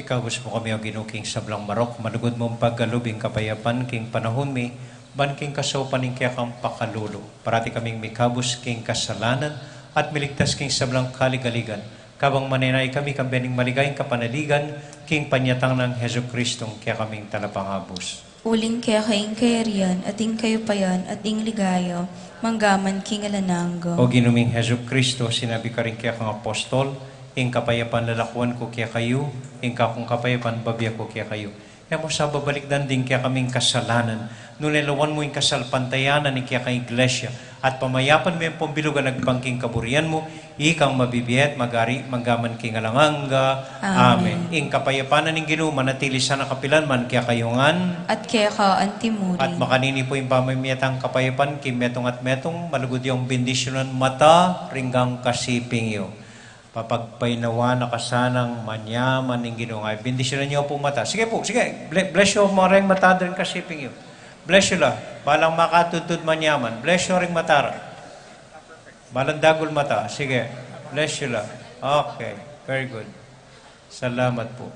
Ikabus mu kami, O Ginu, king sablang marok, malugud mung pagkalub ing kapayapan king panahun mi, ban king kasaupan ning kekang pakalulu, parati kaming mikabus king kasalanan, at miligtas king sablang kaligaligan, kabang manenaya kami kambe ning maligayang kapanaligan, king panyatang nang Jesucristo, kekaming Talapangabus. Uling keka ing kayarian, at ing kayupayan, at ing ligaya, manggaman king alang angga. O Ginu ming Jesucristo, sinabi karing kekang apostol, ing kapayapan lalakuan ku kekayu, ing kakung kapayapan bibie ku kekayu. E mu sa babalikdan ding kekaming kasalanan, nune lawan mu ing kasalpantayanan ning kekang Iglesia, at pamayapan me ampong bilug a agpang king kaburian mu, ikang mabibie at magari, manggaman king alang angga. Amen. Amen. Ing kapayapan na ning Ginu, manatili sana kapilanman kekayu ngan. At keka antimurin. At makanini pu ing pamamie tang kapayapan king metung at metung, malugud yung bendisyunan mata, ring kasiping yu. Papagpainawa na ka sanang manyaman ning Ginu. Ngan bendisyunan yu pu mata. Sige pu, sige. Ble-, bless you, maring mata, ring kasiping yu. Bless you la. Balang makatudtud manyaman. Bless you ring mata ra. Balang dagul mata. Sige. Bless you la. Okay. Very good. Salamat pu.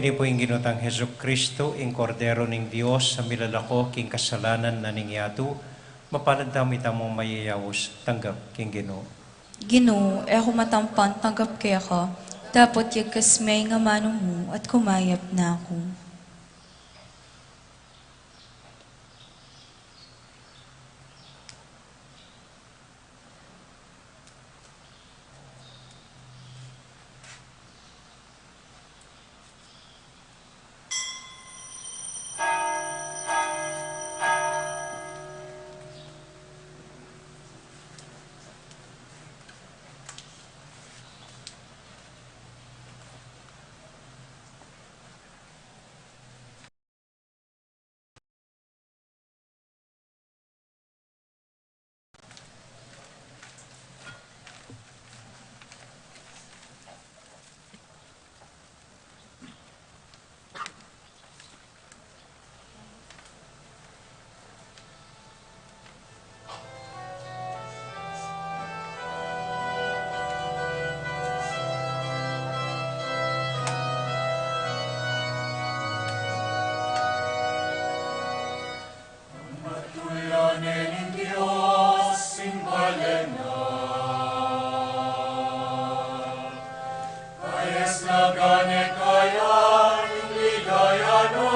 Ini pu ing Ginu tang Jesucristo, ing Kordero ning Dios, a milalako king kasalanan na ning yatu. Mapalad tamu itamung mayayaus tanggap king Ginu. Ginu, e ku matampang tanggap keka, dapot yagkas me ing amanu mu at kumayap na ku. Matulanen ning Dios ing balen na. Kayas na gane kaya ing ligaya na.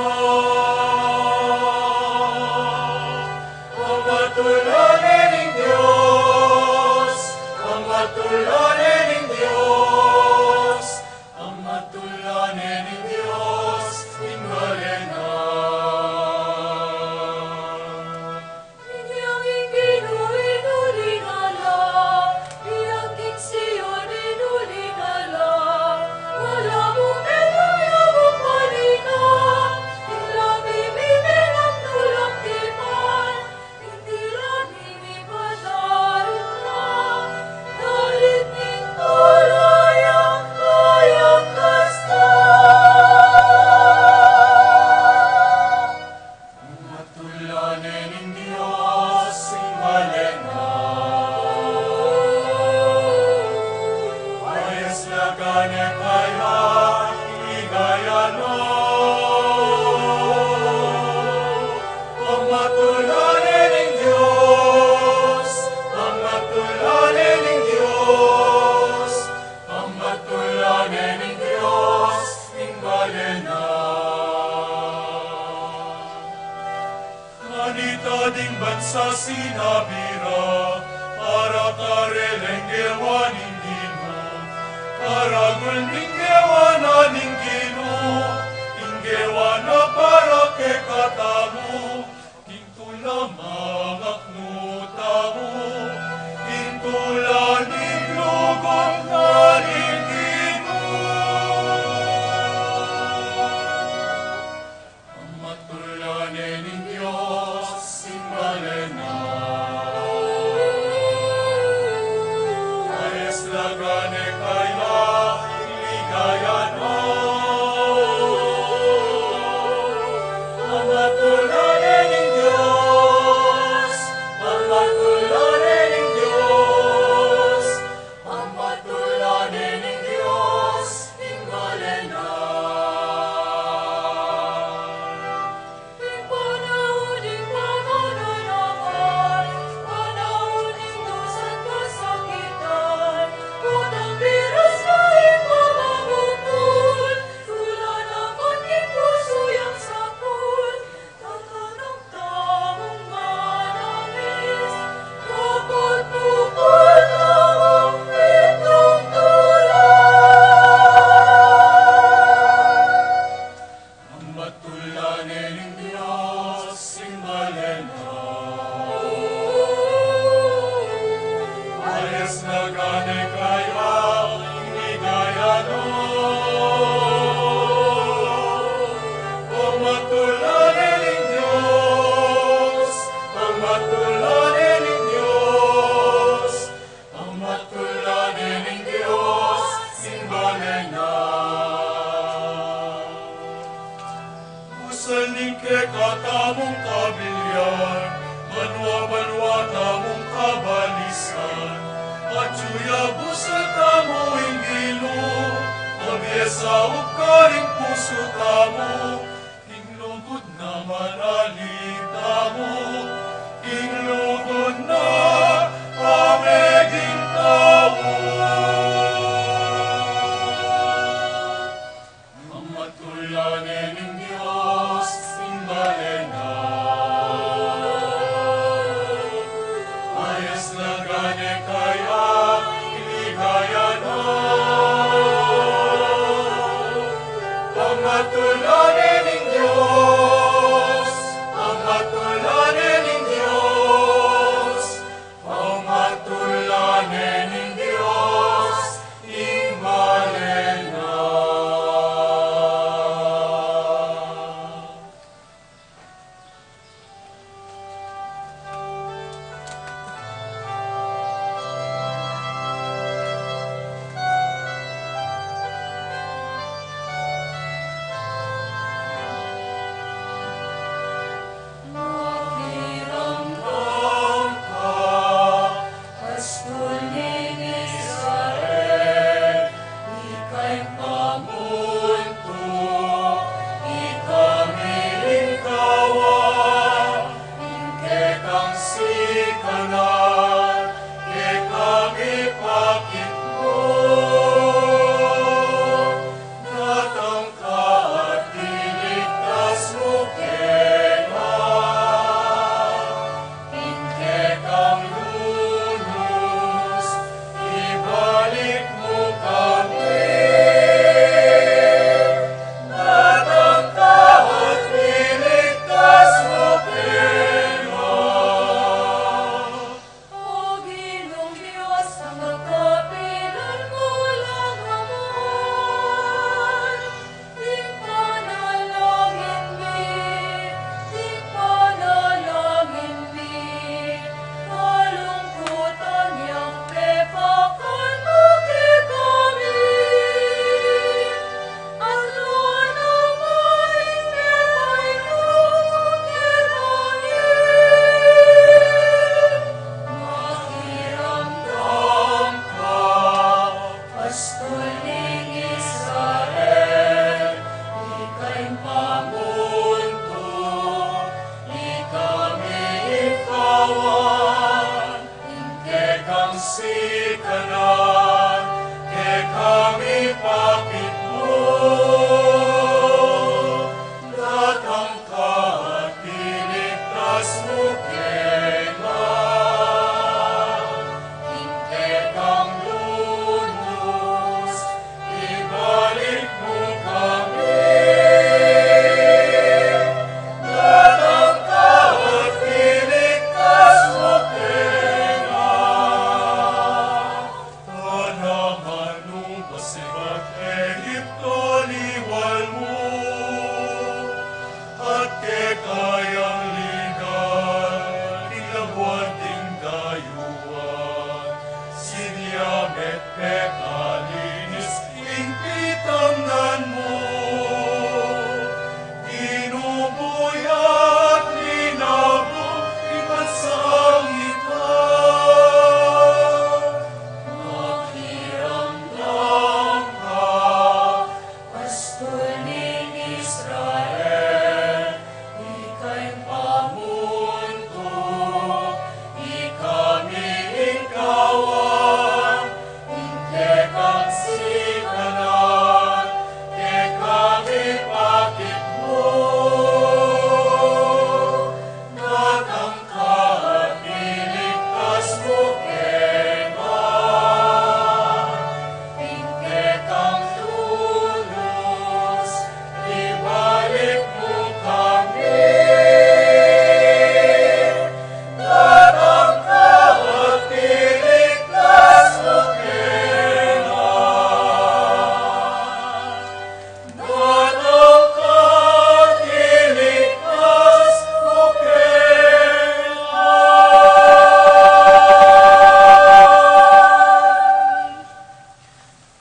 Pamatulanen ning Dios, pamatulanen ning Dios, pamatulanen ning Dios ing balen na. Inyang ing Ginu ing uling ala, inyang king Sion ing uling ala, ala mu meng ayabu paninga, ing labi mi meng tulak king Ita ding bansa sinabi ra, para karela ing gewa ning Ginu, karagul ning gewa na ning Ginu, ing gewa na para kekatamu, king tula mangaknu tamu, king tula ning lugud na ning Ginu. Pamatula ne ning Dios ing bale na. Ayes la gane kaya ing ligaya na. Pamatula ne ning Dios, pamatula ne ning Dios, pamatula ne ning Dios ing bale na. Ing panaun ning pamananakit, panaun ning dusa't kasakitan, potang biras na ing pamamukul, tula na kanting pusu yang sakul, tatanam tamung manangis, kapagpukul tamung pitong tula. Pamatula ne ning Dios ing bale na. Ayes la gane kaya ing ligaya na. Pamatula ne ning Dios, pamatula ne ning Dios, pamatula ne ning Dios ing bale na. Busal ning kekatamung kabilian, banua-banua tamung kabalisan, atyu ya busal tamu ing Ginu, mabie saup karing pusu tamu, king lugud na manalitan mu, king lugud na a meging tau. Pamatula ne ning Dios ing bale na. Ayes la gane kaya ing ligaya na. Pamatula ne Kekayang ligat, ing labuad ning dayuan, sinyamet pekalinis, ing pitangan mu, tinubuyan, linabung, ipasang ita. Makiramdam ka, Pastul ning Israel, ika ing pamuntuk, ika mi ing kawan, ing kekang sikanan, kekang ipakit mu. Datang ka at iligtas mu kami, ing kekang tulus, ibalik mu kami. Datang ka at iligtas mu kami.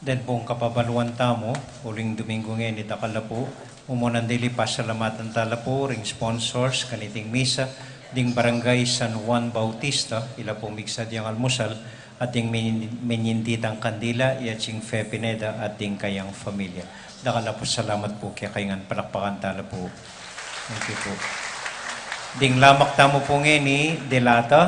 Den pung kapabaluan tamu, uling Domingo ngeni, dakal la pu, mumunan dili, pasalamatan ta la pu ring sponsors kaniting misa, ding Barangay San Juan Bautista, ila pung migsadya ning almusal, at ding min-, minyintitang kandila, i Atsing Fe Pineda, at ding kayang familia. Dakal a pu salamat pu kekayu ngan, palakpakan ta la pu. Thank you pu. Ding lamak tamu pu ngeni, delata,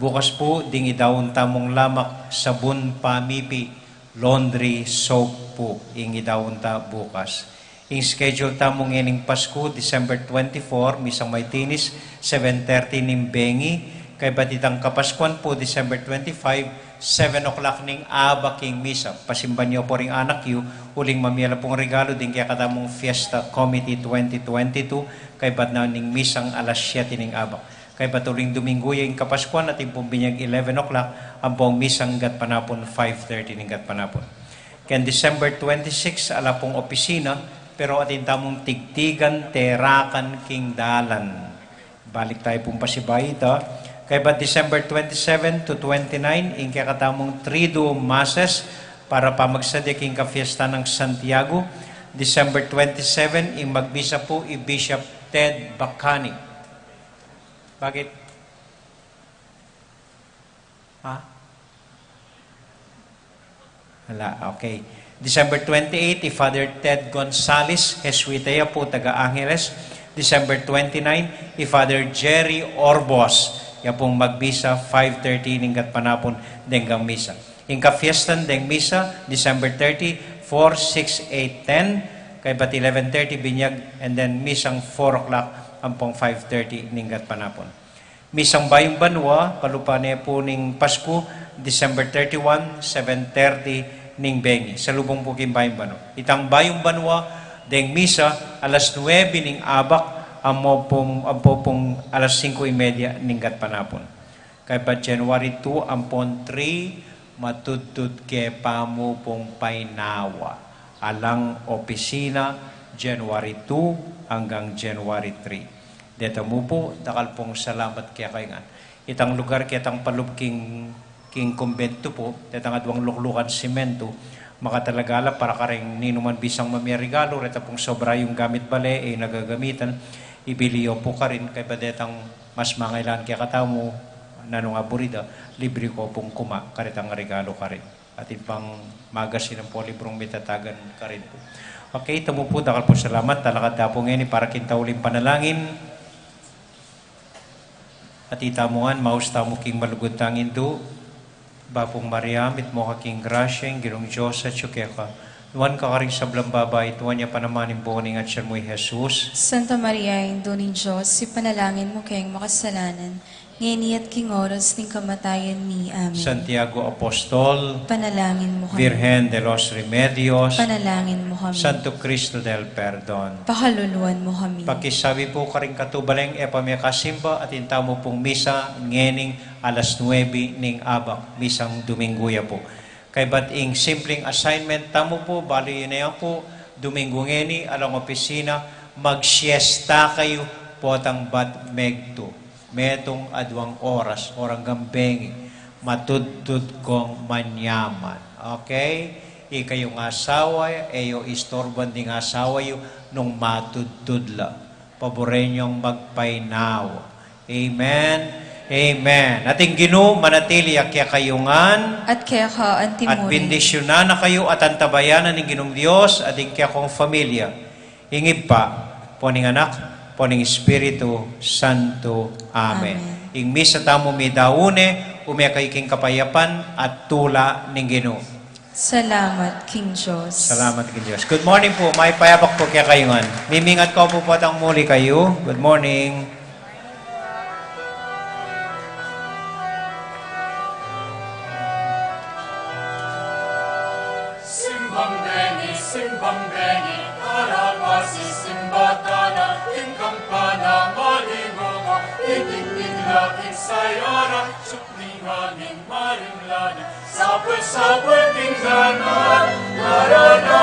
bukas pu, ding idaun tamung lamak, sabun pamipi, laundry soap pu, ing idaun ta bukas. Ing schedule tamu ngening Pasku, December twenty-four, misang maitinis, seven thirty ning bengi, kaybat itang Kapaskuan pu, December twenty-five, seven o'clock ning abak ing misa. Pasimban yu pu ring anak yu, uling mamie la pung regalu ding kekatamung Fiesta Committee twenty twenty-two, kaybat na ning misang alas siyete ning abak. Kaybat uling Domingo ya ing Kapaskuan, atin pung binyag eleven o'clock, ampong misang gatpanapun five thirty ning gatpanapun. Ken December twenty-six, ala pung opisina, pero atin tamung tigtigan terakan king dalan. Balik tayu pung pasibayu ita. Kaybat December twenty-seven to twenty-nine, ing kekatamung Triduum Masses para pamagsadya king kafiesta nang Santiago. December twenty-seven, ing magmisa pu i Bishop Ted Bacani. Bakit? Ha? Ala, okay. December twenty-eight, i Father Ted Gonzales, Jesuita ya pu, taga Angeles. December twenty-nine, i Father Jerry Orbos, ya pung magmisa, five thirty ning gatpanapun deng misa. Ing kafiestan deng misa, December thirty, four, six, eight, ten, kaybat eleven thirty binyag, and then misang four o'clock ampong five thirty ning gatpanapun. Misang Bayung Banua, kalupa ne pu ning Pasku, December thirty-one, seven thirty ning bengi. Salubung pu king Bayung Banua. Itang Bayung Banua, deng misa, alas nuebe ning abak, ampo pung, ampo pung alas singko y media ning gatpanapun. Kaybat January two ampon three, matudtud ke pamu pung painawa. Alang opisina, January two anggang January three. Deta mu pu, dakal pung salamat kekayu ngan. Itang lugar ketang palub king, king kumbentu pu, detang aduang luklukan simentu, makatalaga la para kareng ninuman bisang mamie regalu, reta pung sobra yung gamit bale, e na gagamitan, ibili yu pu karin, kaybat detang mas mangailangan kekatamu, nanu ing buri da, libre ko pung kuma karetang regalu karin. Atin pang magazine ampong librung mitatagan karin pu. Okay, ita mu pu, dakal pung salamat, talakad ta pu ngeni para king tauling panalangin. At ita mu ngan, maus tamu king malugud tang Indu. Bapu Maria, mitmu ka king grasya, ing Ginung Dios atyu keka. Nuan ka karing sablang babai, at nuan ya pa naman ing bunga ning atyan mu, i Jesus. Santa Maria, Indu ning Dios, ipanalangin mu keng makasalanan, ngeni at king oras ning kamatayan mi. Amen. Santiago Apostol, panalangin mu kami. Virgen de los Remedios, panalangin mu kami. Santo Cristo del Perdon, pakaluluan mu kami. Pakisabi pu karing katubalang e pa mie kasimba, atin tamu pung misa ngening alas nuebe ning abak, misang Domingo ya pu. Kaybat ing simpleng assignment tamu pu, balu yu ne pu, Domingo ngeni, alang opisina, Magsiesta kayu potang bat megtu. Metung aduang oras, o rang bengi, matudtud kong manyaman. Okay? Ikayung asawa, e yu istorban ding asawa yu nung matudtud la. Paburen yung magpainawa. Amen. Amen. At ing Ginu manatili a kekayu ngan. At keka antimurin. At bendisyunan na kayu at antabayanan ning Ginung Dios at ing kekong familia. Ing Ibpa, ampo ning Anak, ampo ning Espiritu Santo. Amen. Amen. Ing misa tamu midaun ne, ume kayu king kapayapan at tula ning Ginu. Salamat king Dios. Salamat king Dios. Good morning po. Mayap a abak po kekayu ngan. Mimingat ko po potang muli kayu. Good morning. Simbang bengi, simbang bengi, kalapasi simba tana, king kampana malingogo, king tingting la king sayana, sukni hangin marimlana, sapul-sapul king dana, narana,